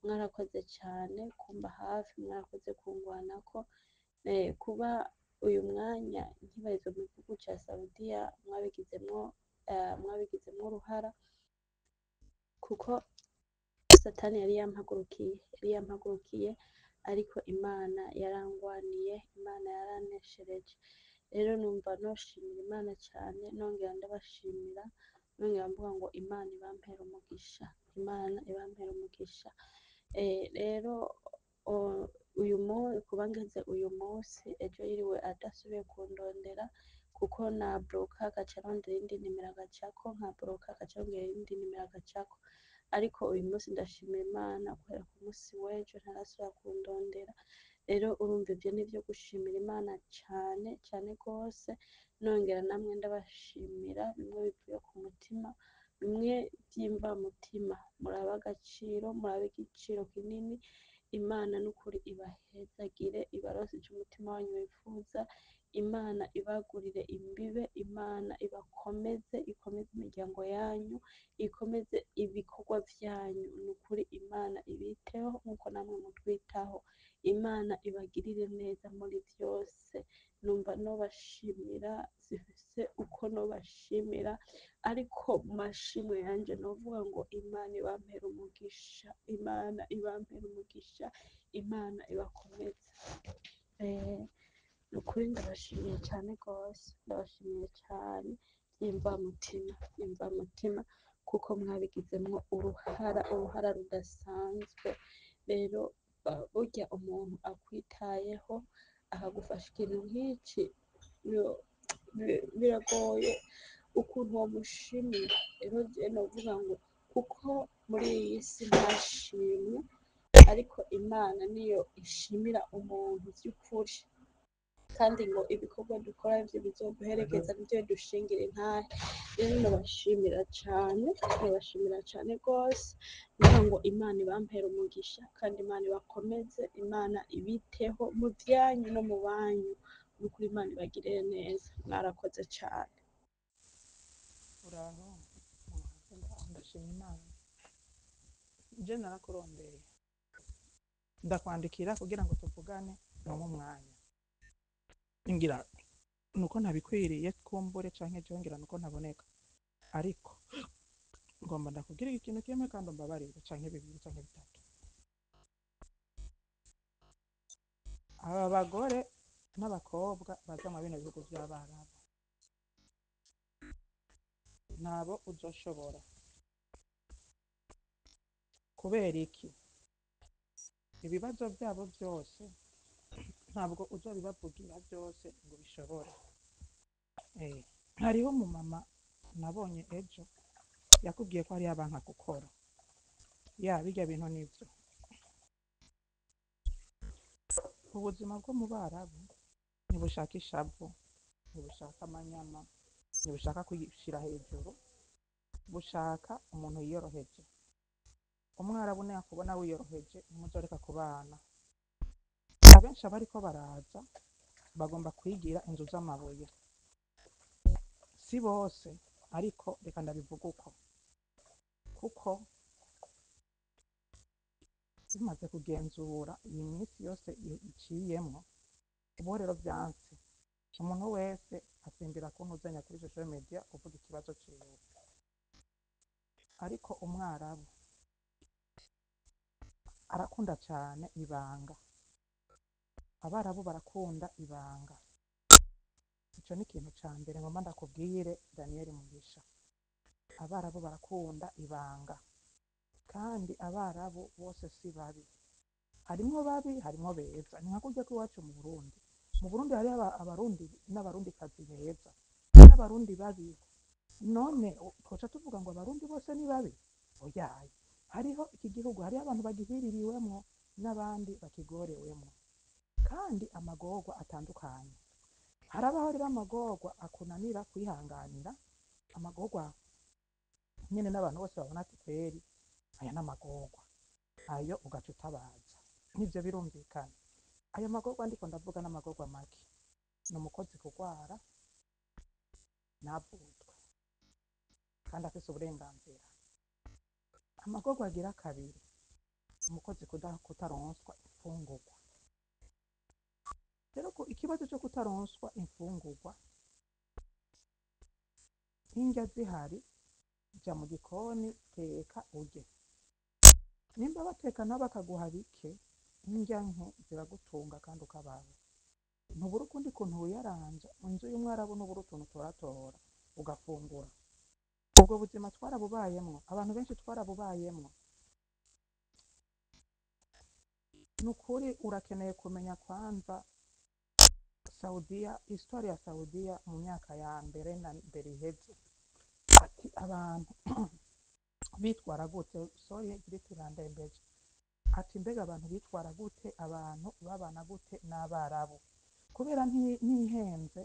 mwarakoze cane kumba hafi, mwarakoze kungwanako. Kuba uyu mwanya nkibarizwa mu gihugu ca Saudiya, mwabigizemwo uruhara, kuko Satani yari yampagurukiye, yari yampagurukiye, ariko Imana yarangwaniye, Imana yaraneshereje. Rero numva noshimira Imana cane, nongera ndabashimira, nongera mvuga ngo Imana ibampere umugisha, Imana ibampere umugisha. Rero uyu munsi kuba ngeze uyu munsi, ejo yiriwe adasubiye kundondera, kuko na bloka agaca arondera iyindi nimero agacako, nka bloka agaca arondera iyindi nimero agacako. Ariko uyu munsi ndashimira Imana, guhera ku munsi w'ejo ntarasubira kundondera. Rero urumva ivyo nivyo gushimira Imana cane cane rwose, nongera namwe ndabashimira bimwe bivuye ku mutima, bimwe vy'imvamutima. Murabe agaciro, murabe igiciro kinini. Imana n'ukuri ibahezagire, ibarose ico umutima wanyu wifuza, Imana ibagurire imbibe, Imana ibakomeze, ikomeze imiryango yanyu, ikomeze ibikorwa vyanyu. Nukuri Imana ibiteho nkuko namwe mutwitaho. Imana ibagirire neza muri vyose. Numva nobashimira, sifise uko nobashimira, ariko mu mashimwe yanje novuga ngo Imana ibampere umugisha, Imana ibampere umugisha, Imana ibakomeze. Nukuri ndabashimiye cane gose, ndabashimiye cane vy'imvamutima, vy'imvamutima, kuko mwabigizemwo uruhara, uruhara rudasanzwe. Rero burya umuntu akwitayeho akagufasha ikintu nk'iki, biragoye ukuntu womushimira. Rero jewe novuga ngo kuko muri iyi si ntashimwe, ariko Imana niyo ishimira umuntu vy'ukuri, kandi ngo ibikorwa dukora nivyo bizoduherekeza, nivyo bidushingira intahe. Rero ndabashimira cane, ndabashimira cane rwose, ngira ngo Imana ibampere umugisha, kandi Imana ibakomeze, Imana ibiteho mu vyanyu no mu banyu. Nukuri Imana ibagirire neza, mwarakoze cane. Uraho, ndashima Imana. Je narakurondeye, ndakwandikira kugira ngo tuvugane mu mwanya. Ngira nuko ntabikwiriye kumbure canke jewe ngira nuko ntaboneka, ariko ngomba ndakubwira ikintu kimwe kandi umbabarire, canke bibiri canke bitatu. Aba bagore n'abakobwa baza mu bino bihugu vy'Abarabu ntabo uzoshobora. Kubera iki? Ibibazo vyabo vyose ntabwo uzobibavugira vyose ngo ubishobore. Hariho umumama nabonye ejo yakubwiye ko hariho abanka gukora ya birya bintu nivyo. Ubuzima bwo mu Barabu ntibushaka ishavu, ntibushaka amanyama, ntibushaka kwishira hejuru. Bushaka umuntu yiyoroheje. Umwarabu niyakubona wiyoroheje ntimuzoreka kubana. Abenshi abariko baraza bagomba kwigira inzu z'amabuye, si bose, ariko reka ndabivuga uko, kuko bimaze kugenzura iyi minsi yose iciyemwo. Ubu rero vyanse, umuntu wese asimbira kuntuzenya kuri social media kuvuga ikibazo ciwe. Ariko umwarabu arakunda cane ibanga, abarabu barakunda ibanga. Ico ni ikintu ca mbere ngomba ndakubwire, Daniel Mugisha. Abarabu barakunda ibanga, kandi abarabu bose si babi, harimwo babi, harimwo beza. Ni nka kurya kw'iwacu mu Burundi. Mu Burundi hariho abarundi n'abarundikazi beza n'abarundi babi. None twoca tuvuga ngo abarundi bose ni babi? Oyaye, hariho iki gihugu, hariho abantu bagihiririwemwo n'abandi bakigorewemwo, kandi amagorwa atandukanye. Harabaho rero amagorwa akunanira kwihanganira, amagorwa nyene n'abantu bose babona ati kweri aya n'amagorwa, ayo ugaca utabaza. Nivyo birumvikana. Ayo magorwa ndiko ndavuga n'amagorwa make: ni umukozi kugwara ntavurwe kandi afise uburenganzira. Amagorwa agira kabiri, umukozi kutaronswa imfungurwa. Rero ko ikibazo co kutaronswa imfungurwa, indya zihari, ja mu gikoni teka urye. Nimba bateka nabo bakaguha bike, indya nke ziragutunga kandi ukabaho. Ntubura ukundi kuntu wiyaranja inzu y'umwarabu, ntubura utuntu utoratora ugafungura. Ubwo buzima twarabubayemwo, abantu benshi twarabubayemwo. Nukuri urakeneye kumenya kwanza Saudiya, histoire ya Saudiya mu myaka ya mbere na mbere iheze, ati abantu bitwara gute? Sorry, grippe irandembeje. Ati mbega abantu bitwara gute, abantu babana gute n'abarabu? Kubera ntihenze,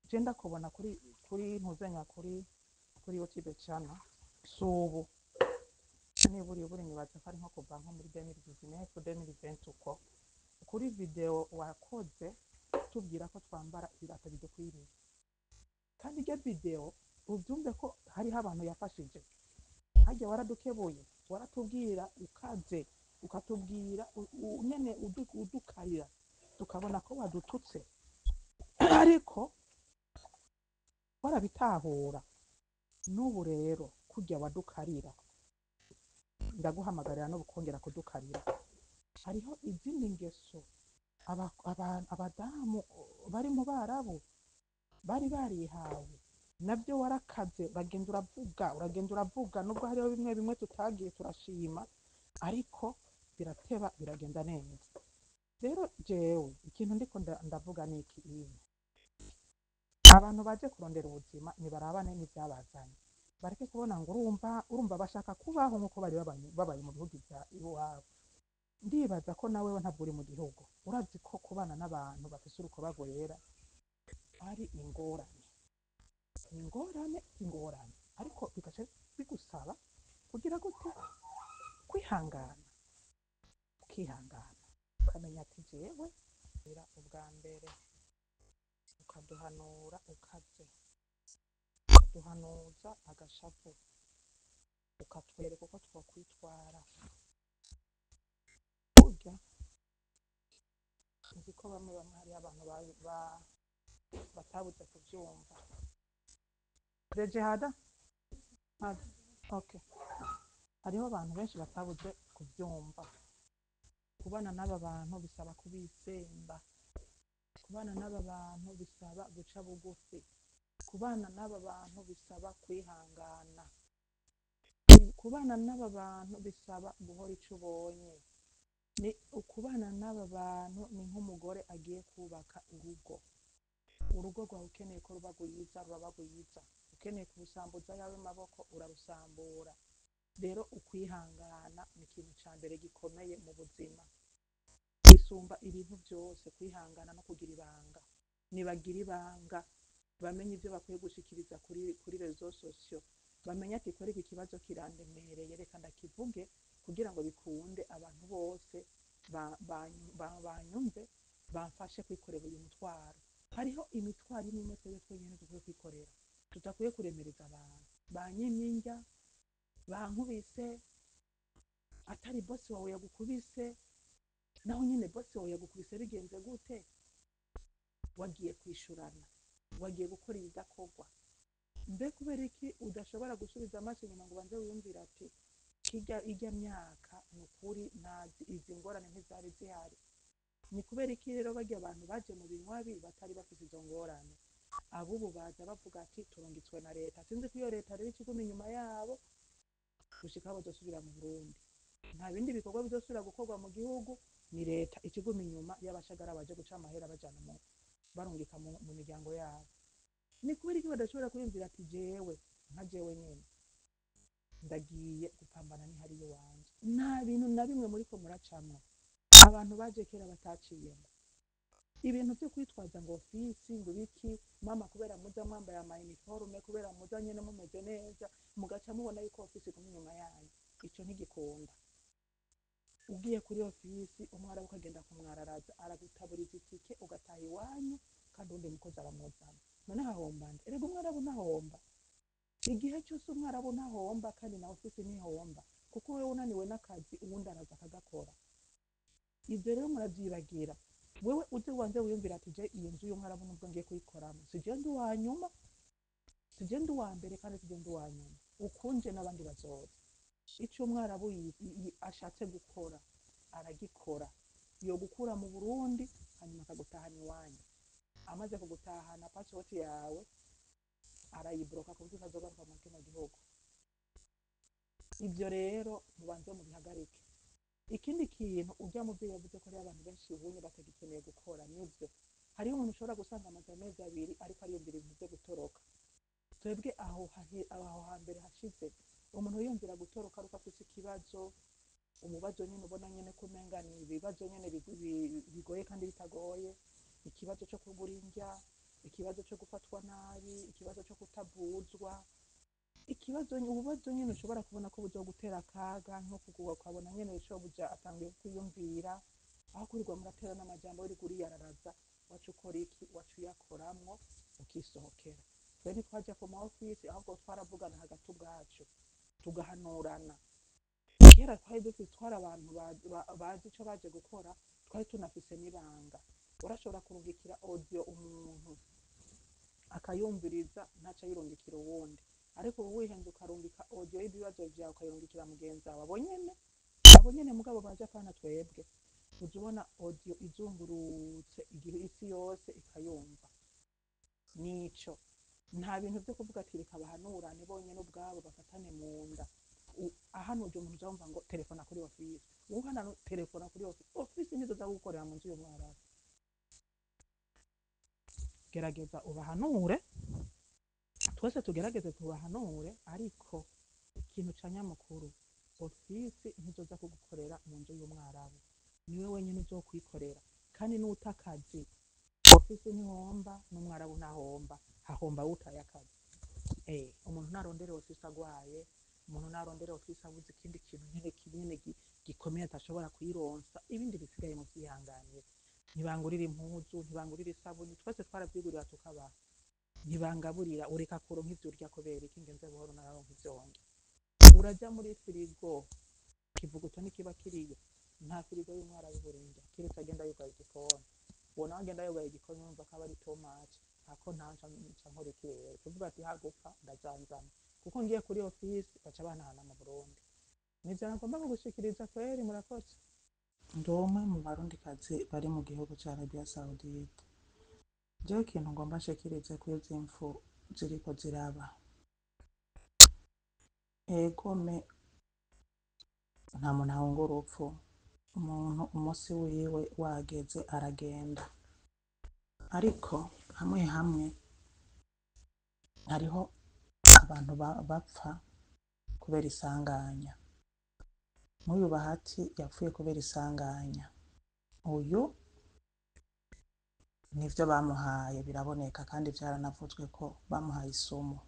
je ndakubona kuri ntuzenya kuri YouTube channel subu niburi buri, nibaza ko ari nko kuva nko muri 2019, 2020 uko, kuri video wakoze tubwira ko twambara ibirato bidukwiriye. Kandi iryo video uvyumve ko hariho abantu yafashije. Harya waradukebuye, waratubwira ukaze, ukatubwira nyene udukarira, tukabona ko wadututse, ariko warabitahura. N'ubu rero kurya wadukarira, ndaguhamagarira no kongera kudukarira. Hariho izindi ngeso abadamu bari mu barabu bari barihaye, nabyo warakaze, uragenda uravuga, uragenda uravuga, nubwo hariho bimwe bimwe tutagiye turashima, ariko birateba biragenda neza. Rero jewe ikintu ndiko ndavuga ni iki: ibi abantu baje kurondera ubuzima nibarabane n'ivyabazanye, bareke kubona ngo urumva bashaka kubaho nk'uko bari babaye mu bihugu vya iwabo. Ndibaza ko nawe ntabwo uri mu gihugu, urazi ko kubana n'abantu bafise urukoba rwera ari ingorane, ingorane, ingorane, ariko bigaca bigusaba kugira gute? Kwihangana, ukihangana, ukamenya ati jewe ubwa mbere ukaduhanura ukaze, ukaduhanuza agashavu, ukatwereka uko twokwitwara. Burya nzi ko bamwe bamwe hariho abantu batabuze kuvyumva. Reje hada? Hada. Okay. Hariho abantu benshi batabuze kuvyumva. Kubana n'aba bantu bisaba kubisemba. Kubana n'aba bantu bisaba guca bugufi. Kubana n'aba bantu bisaba kwihangana. Kubana n'aba bantu bisaba guhora ico ubonye. Ni ukubana n'aba bantu ni nk'umugore agiye kubaka urugo. Urugo rwawe ukeneye ko ruba rwiza, ruraba rwiza. Ukeneye kurusambuza ayawe maboko, urarusambura. Rero ukwihangana ni ikintu ca mbere gikomeye mu buzima, gisumba ibintu vyose. Kwihangana no kugira ibanga. Nibagira ibanga, bamenye ivyo bakwiye gushikiriza kuri réseaux sociaux. Bamenye ati kora iki kibazo kirandemereye, reka ndakivuge kugira ngo bikunde abantu bose banyumve, bamfashe kwikorera uyu mutwaro. Hariho imitwaro imwe imwe twebwe twenyine dukwiye kwikorera, tudakwiye kuremereza abantu. Banyimye indya, bankubise, atari bosi wawe yagukubise, naho nyine bosi wawe yagukubise bigenze gute? Wagiye kwishurana, wagiye gukora ibidakorwa. Mbe kubera iki udashobora gusubiza amaso inyuma ngo ubanze wiyumvire ati kirya ijya myaka ni ukuri ntazi izi ngorane ntizari zihari? Ni kubera iki rero barya abantu baje mu binywabi batari bafise izo ngorane? Abubu baza bavuga ati turungitswe na leta. Sinzi ko iyo leta rero ikiguma inyuma yabo gushika aho bazosubira mu Burundi. Nta bindi bikorwa bizosubira gukorwa mu gihugu, ni leta ikiguma inyuma y'abashagara baje guca amahera bajana mu barungika mu miryango yabo. Ni kubera iki badashobora kwiyumvira ati jewe nka jewe nyene ndagiye gupambana n'ihari iwanje? Nta bintu na bimwe muriko muracamwo abantu baje kera bataciyemo. Ibintu vyo kwitwaza ngo ofisi ngo ibiki, mama, kubera muza mwambaye ama uniforme, kubera muza nyene mumeze neza, mugaca mubona yuko ofisi iguma inyuma yanyu, ico ntigikunda. Ugiye kuri ofisi, umwarabu ukagenda kumwararaza, aragutaburiza itike ugataha iwanyu, kandi uwundi mukozi aramuzana. None hahomba nde? Erega umwarabu ntahomba. Igihe cyose umwarabu ntahomba, kandi na ofisi ntihomba, kuko wewe unaniwe n'akazi uwundi araza akagakora. Ivyo rero muravyibagira. Wewe uze ubanze wiyumvira ati je iyi nzu y'umwarabu nubwo ngiye kuyikoramo, si je ndi uwa nyuma, si je ndi uwa mbere, kandi si je ndi uwa nyuma, ukunje n'abandi bazoza. Ico umwarabu ashatse gukora aragikora. Yo gukura mu Burundi hanyuma akagutahana iwanyu. Amaze kugutahana, pasipoti yawe arayibloka ku buryo utazogaruka muri kino gihugu. Ivyo rero mubanze mubihagarike. Ikindi kintu, urya muvyeyi yavuze ko hariho abantu benshi ubunye batagikeneye gukora, nivyo. Hariho umuntu ushobora gusanga amaze amezi 2 ariko ariyumvira ibintu vyo gutoroka. Twebwe aho hambere hashize, umuntu yiyumvira gutoroka ariko afise ikibazo, umubazo nyene ubona nyene ko umenga ni ibibazo nyene bigoye kandi bitagoye: ikibazo co kubura indya, ikibazo co gufatwa nabi, ikibazo co kutavuzwa, ikibazo, ububazo nyene ushobora kubona ko buzogutera akaga, nko kugwa ukabona nyene shobuja atanguye kwiyumvira aho kurirwa muratera n'amajambo, uriko uriyararaza. Waca ukora iki? Waca uyakoramwo ukisohokera. Twe ntitwaja ku ma ofisi, ahubwo twaravugana hagati ubwacu tugahanurana. Kera twari dufise, twari abantu bazi ico baje gukora, twari tunafise n'ibanga. Urashobora kurungikira audio umuntu akayumviriza, ntaca ayirungikira uwundi. Ariko ubu wihenze ukarungika audio y'ibibazo vyawe, ukayirungikira mugenzi wawe, abo nyene mugabo baje apana twebwe, uza ubona audio izungurutse igihe isi yose ikayumva. Nico, nta bintu vyo kuvuga ati reka bahanurane bonyene ubwabo bafatane mu nda. Ahanuje umuntu uzumva ngo telefona kuri ofisi, uhana telefona kuri ofisi. Ofisi nizo za gukorera mu nzu y'umwarabu. Gerageza ubahanure, twese tugerageze tubahanure, ariko ikintu ca nyamukuru, ofisi ntizoza kugukorera mu nzu y'umwarabu, niwe wenyine uzokwikorera. Kandi nuta akazi, ofisi ntihomba n'umwarabu ntahomba, hahomba wutaye akazi. Umuntu ntarondera ofisi agwaye, umuntu ntarondera ofisi abuze ikindi kintu nyene kinini gikomeye atashobora kuyironsa. Ibindi bisigaye mu vyihanganire. Ntibangurira impuzu, ntibangurira isabuni, twese twaravyigurira tukabaha. Ntibangaburira, ureka kuronka ivyo urya kubera iki? Ngenze buhoro nararonka ivyo ndya. Uraja muri firigo, ikivuguto ntikiba kiriyo. Nta firigo y'umwarabu ibura indya, kiretse agenda yugaye igikoni. Uwo nawe agenda yugaye igikoni, yumva ko aba ari too much. Ako ntaca nca nkora iki rero? Tuvuga ati hagupfa ndazanzama, kuko ngiye kuri ofisi baca bantahana mu Burundi. Nivyo nagomba kugushikiriza kweri, murakoze. Ndi umwe mu barundikazi bari mu gihugu ca Arabia Saudite. Jewe ikintu ngomba nshikirize kw'izi mpfu ziriko ziraba. Egome, nta muntu ahunga urupfu. Umuntu umunsi wiwe wageze aragenda. Ariko hamwe hamwe hariho abantu bapfa kubera isanganya. Nk'uyu Bahati yapfuye kubera isanganya. Uyu nivyo bamuhaye biraboneka, kandi vyaranavuzwe ko bamuhaye isumu.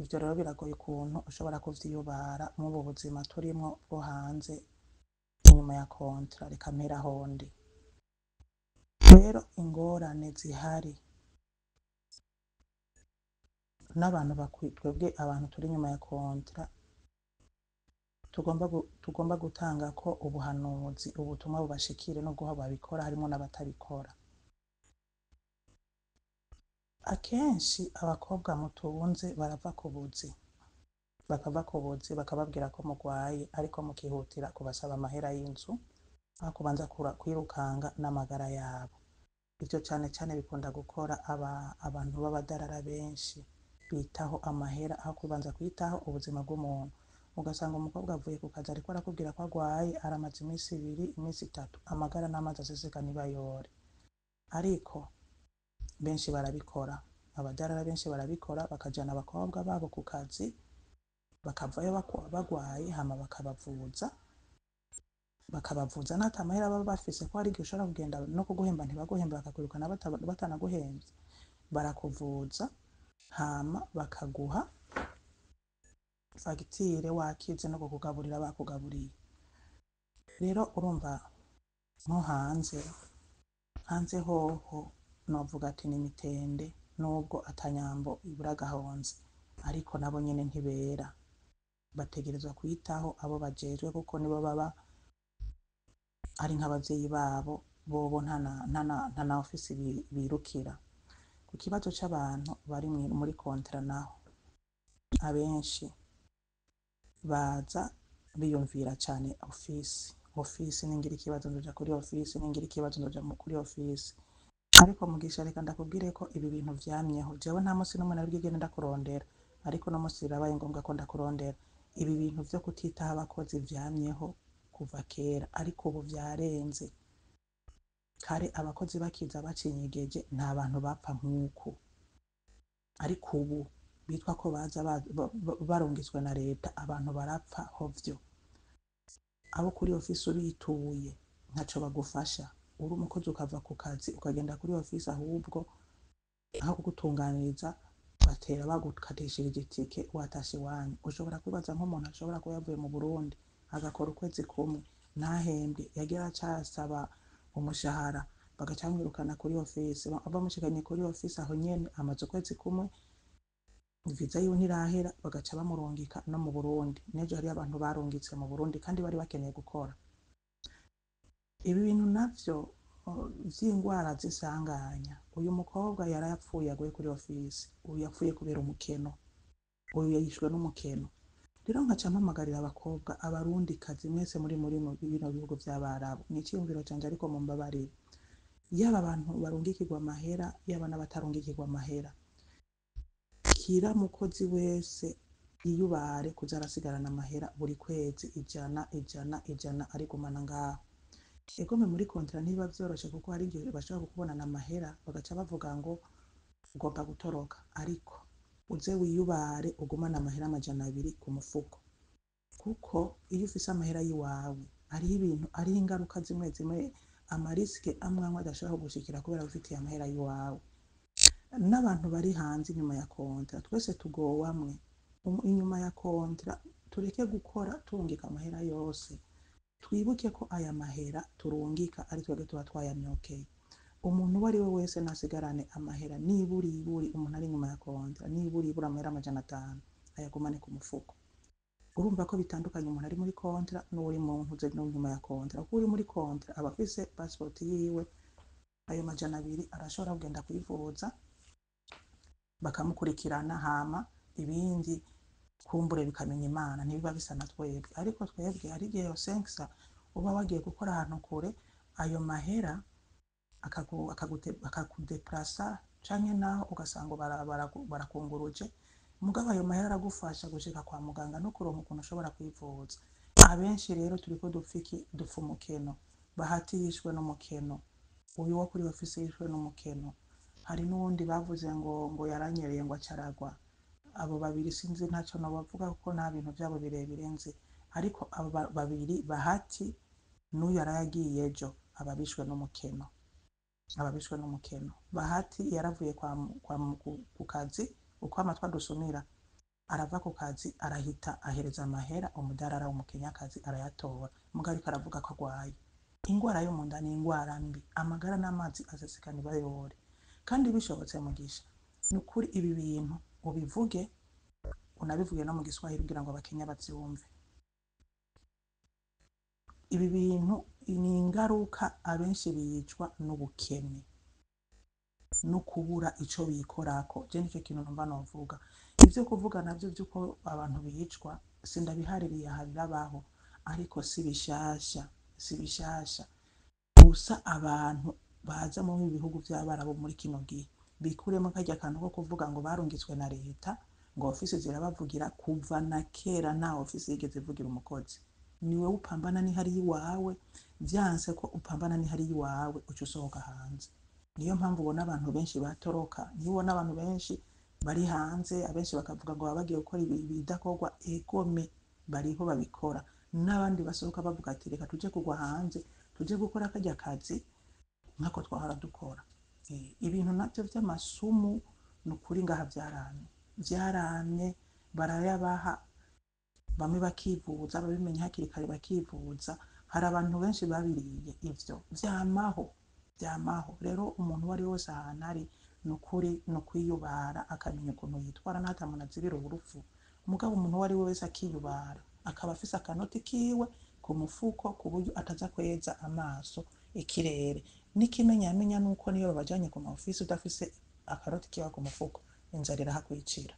Ivyo rero biragoye ukuntu ushobora kuvyiyubara mw'ubu buzima turimwo bwo hanze inyuma ya kontra. Reka mpere aho ndi. Rero ingorane zihari n'abantu twebwe abantu turi inyuma ya kontra tugomba gutanga ko ubuhanuzi, ubutumwa bubashikire, nubwo babikora harimo n'abatabikora. Akenshi abakobwa mutunze barava ku buzi, bakava ku buzi bakababwira ko mugwaye, ariko mukihutira kubasaba amahera y'inzu aho kubanza kwirukanga n'amagara yabo. Ivyo cane cane bikunda gukora abantu b'abadarara benshi bitaho amahera aho kubanza kwitaho ubuzima bw'umuntu. Ugasanga umukobwa avuye ku kazi ariko arakubwira ko agwaye, aramaze iminsi 2, iminsi 3, amagara n'amazi aseseka ntibayore. Ariko benshi barabikora, abadarara benshi barabikora, bakajana abakobwa babo ku kazi, bakavayo bagwaye, hama bakabavuza n'ata mahera baba bafise, ko hari igihe ushobora kugenda no kuguhemba ntibaguhembe, bakakwirukana batanaguhemvye. Barakuvuza hama bakaguha fagitire wakize, no kukugaburira bakugaburiye. Rero urumva nko hanze hoho novuga ati ni mitende, nubwo atanyambo ibura agahonze, ariko nabo nyene ntibera, bategerezwa kwitaho abo bajejwe, kuko nibo baba ari nk'abavyeyi babo. Bobo nta na ofisi birukira. Ku kibazo c'abantu bari muri kontra naho, abenshi baza biyumvira cane ofisi, ofisi ningira ikibazo nzoja kuri ofisi, ningira ikibazo nzoja kuri ofisi. Ariko Mugisha, reka ndakubwire ko ibi bintu vyamyeho. Jewe nta musi n'umwe nari bwigere ndakurondera, ariko no musi birabaye ngombwa ko ndakurondera. Ibi bintu vyo kutitaho abakozi vyamyeho kuva kera, ariko ubu vyarenze. Kare abakozi bakiza bacinyegeje nta bantu bapfa nk'uku, ariko ubu bitwa ko baza barungitswe na leta, abantu barapfa hovyo. Abo kuri ofisi ubituye ntaco bagufasha. Uri umukozi ukava ku kazi ukagenda kuri ofisi, ahubwo aho kugutunganiriza batera bagukatishirije itike watashe iwanyu. Ushobora kwibaza nk'umuntu ashobora kuba yavuye mu Burundi agakora ukwezi kumwe ntahembwe, yagira acasaba umushahara bagaca bamwirukana kuri ofisi. Bamushikanye kuri ofisi aho nyene amaze ukwezi kumwe, viza yiwe ntirahera, bagaca bamurungika no mu Burundi. N'ejo hariyo abantu barungitse mu Burundi kandi bari bakeneye gukora. Ibi bintu navyo vy'ingwara zisanganya, uyu mukobwa yarapfuye aguye kuri ofisi, uyu yapfuye kubera umukeno, uyu yishwe n'umukeno. Rero nkaca mpamagarira abakobwa abarundi kazi mwese muri bino bihugu vy'abarabu, ni iciyumviro canje ariko mumbabarire, yaba abantu barungikirwa amahera, yaba n'abatarungikirwa amahera, kira mukozi wese yiyubare kuza arasigarana amahera buri kwezi 100 100 100 arigumana ngaho. Egome muri kontra ntibiba vyoroshe, kuko hari igihe bashobora kukubonana amahera bagaca bavuga ngo ugomba gutoroka, ariko uze wiyubare ugumane amahera 200 ku mufuko, kuko iyo ufise amahera yiwawe hariho ibintu, hariho ingaruka zimwe zimwe, amarisike amwe amwe adashobora kugushikira kubera wifitiye amahera yiwawe. N'abantu bari hanze inyuma ya kontra twese tugowamwe inyuma ya kontra, tureke gukora turungika amahera yose. Twibuke ko aya mahera turungika ari twebwe tuba twayamyokeye. Umuntu uwo ari we wese nasigarane amahera niburi iburi, umuntu ari inyuma ya kontra niburi iburi amahera 500 ayagumane ku mufuko. Urumva ko bitandukanye umuntu ari muri kontra n'uri mu ntuze no inyuma ya kontra, kuko uri muri kontra aba afise passport yiwe, ayo 200 arashobora kugenda kwivuza bakamukurikirana, hama ibindi kumbure bikamenya Imana, ntibiba bisa na twebwe. Ariko twebwe hari igihe yosenkisa uba wagiye gukora ahantu kure, ayo mahera akakudeplasa, canke naho ugasanga barakunguruje, mugabo ayo mahera aragufasha gushika kwa muganga no kuronka ukuntu ushobora kwivuza. Abenshi rero turiko dupfa iki? Dupfa umukeno. Bahati yishwe n'umukeno, uyu wo kuri ofisi yishwe n'umukeno, hari n'uwundi bavuze ngo yaranyereye ngo acaragwa. Abo babiri sinzi ntaco nobavuga kuko nta bintu vyabo birebire nzi, ariko abo babiri Bahati n'uyu yarayagiye ejo, aba bishwe n'umukeno, aba bishwe n'umukeno. Bahati yaravuye ku kazi uko amatwi adusumira, Arava ku kazi, arahita ahereza amahera umudarara w'umukenyakazi, arayatora. Mugabo ariko aravuga ko agwaye ingwara yo mu nda. Ni ingwara mbi. Amagara n'amazi asesekana ibayore. Kandi bishobotse, Mugisha, ni ukuri ibi bintu ubivuge, unabivuge no mu Giswahili kugira ngo Abakenya bavyumve. Ibi bintu ni ingaruka. Abenshi bicwa n'ubukene no kubura ico bikorako. Je nico kintu numva novuga. Ivyo kuvuga navyo vy'uko abantu bicwa, sindabihaririye aha, birabaho, ariko si bishasha, si bishasha. Gusa abantu baza mu bihugu vy'Abarabu muri kino gihe bikuremo karya kantu ko kuvuga ngo barungitswe na leta, ngo ofisi zirabavugira. Kuva na kera nta ofisi yigeze ivugira umukozi. Ni wewe upambana n'ihari iwawe. Vyanse ko upambana n'ihari iwawe, uca usohoka hanze. Niyo mpamvu ubona abantu benshi batoroka, niyo ubona abantu benshi bari hanze, abenshi bakavuga ngo baba bagiye gukora ibidakorwa. Egome, bariho babikora, n'abandi basohoka bavuga ati: "Reka tuje kugwa hanze, tuje gukora karya kazi nkako twahora dukora." Ibintu navyo vy'amasumu, ni ukuri ngaha vyaramye, vyaramye. Barayabaha bamwe bakivuza, babimenya hakiri kare bakivuza. Hari abantu benshi babiriye ivyo. Vyamaho, vyamaho. Rero umuntu uwo ari we wese ahantu ari, ni ukuri ni ukwiyubara, akamenya ukuntu yitwara. N'ata muntu azibira urupfu, mugabo umuntu uwo ari we wese akiyubara, akaba afise akanoti kiwe ku mufuko, ku buryo ataza kweza amaso ikirere. N'ikimenyamenya nuko niyo babajanye ku ma ofisi, udafise akaroti kiwe ku mufuko, inzara irahakwicira.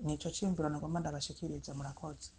Nico ciyumviro nagomba ndabashikiriza. Murakoze.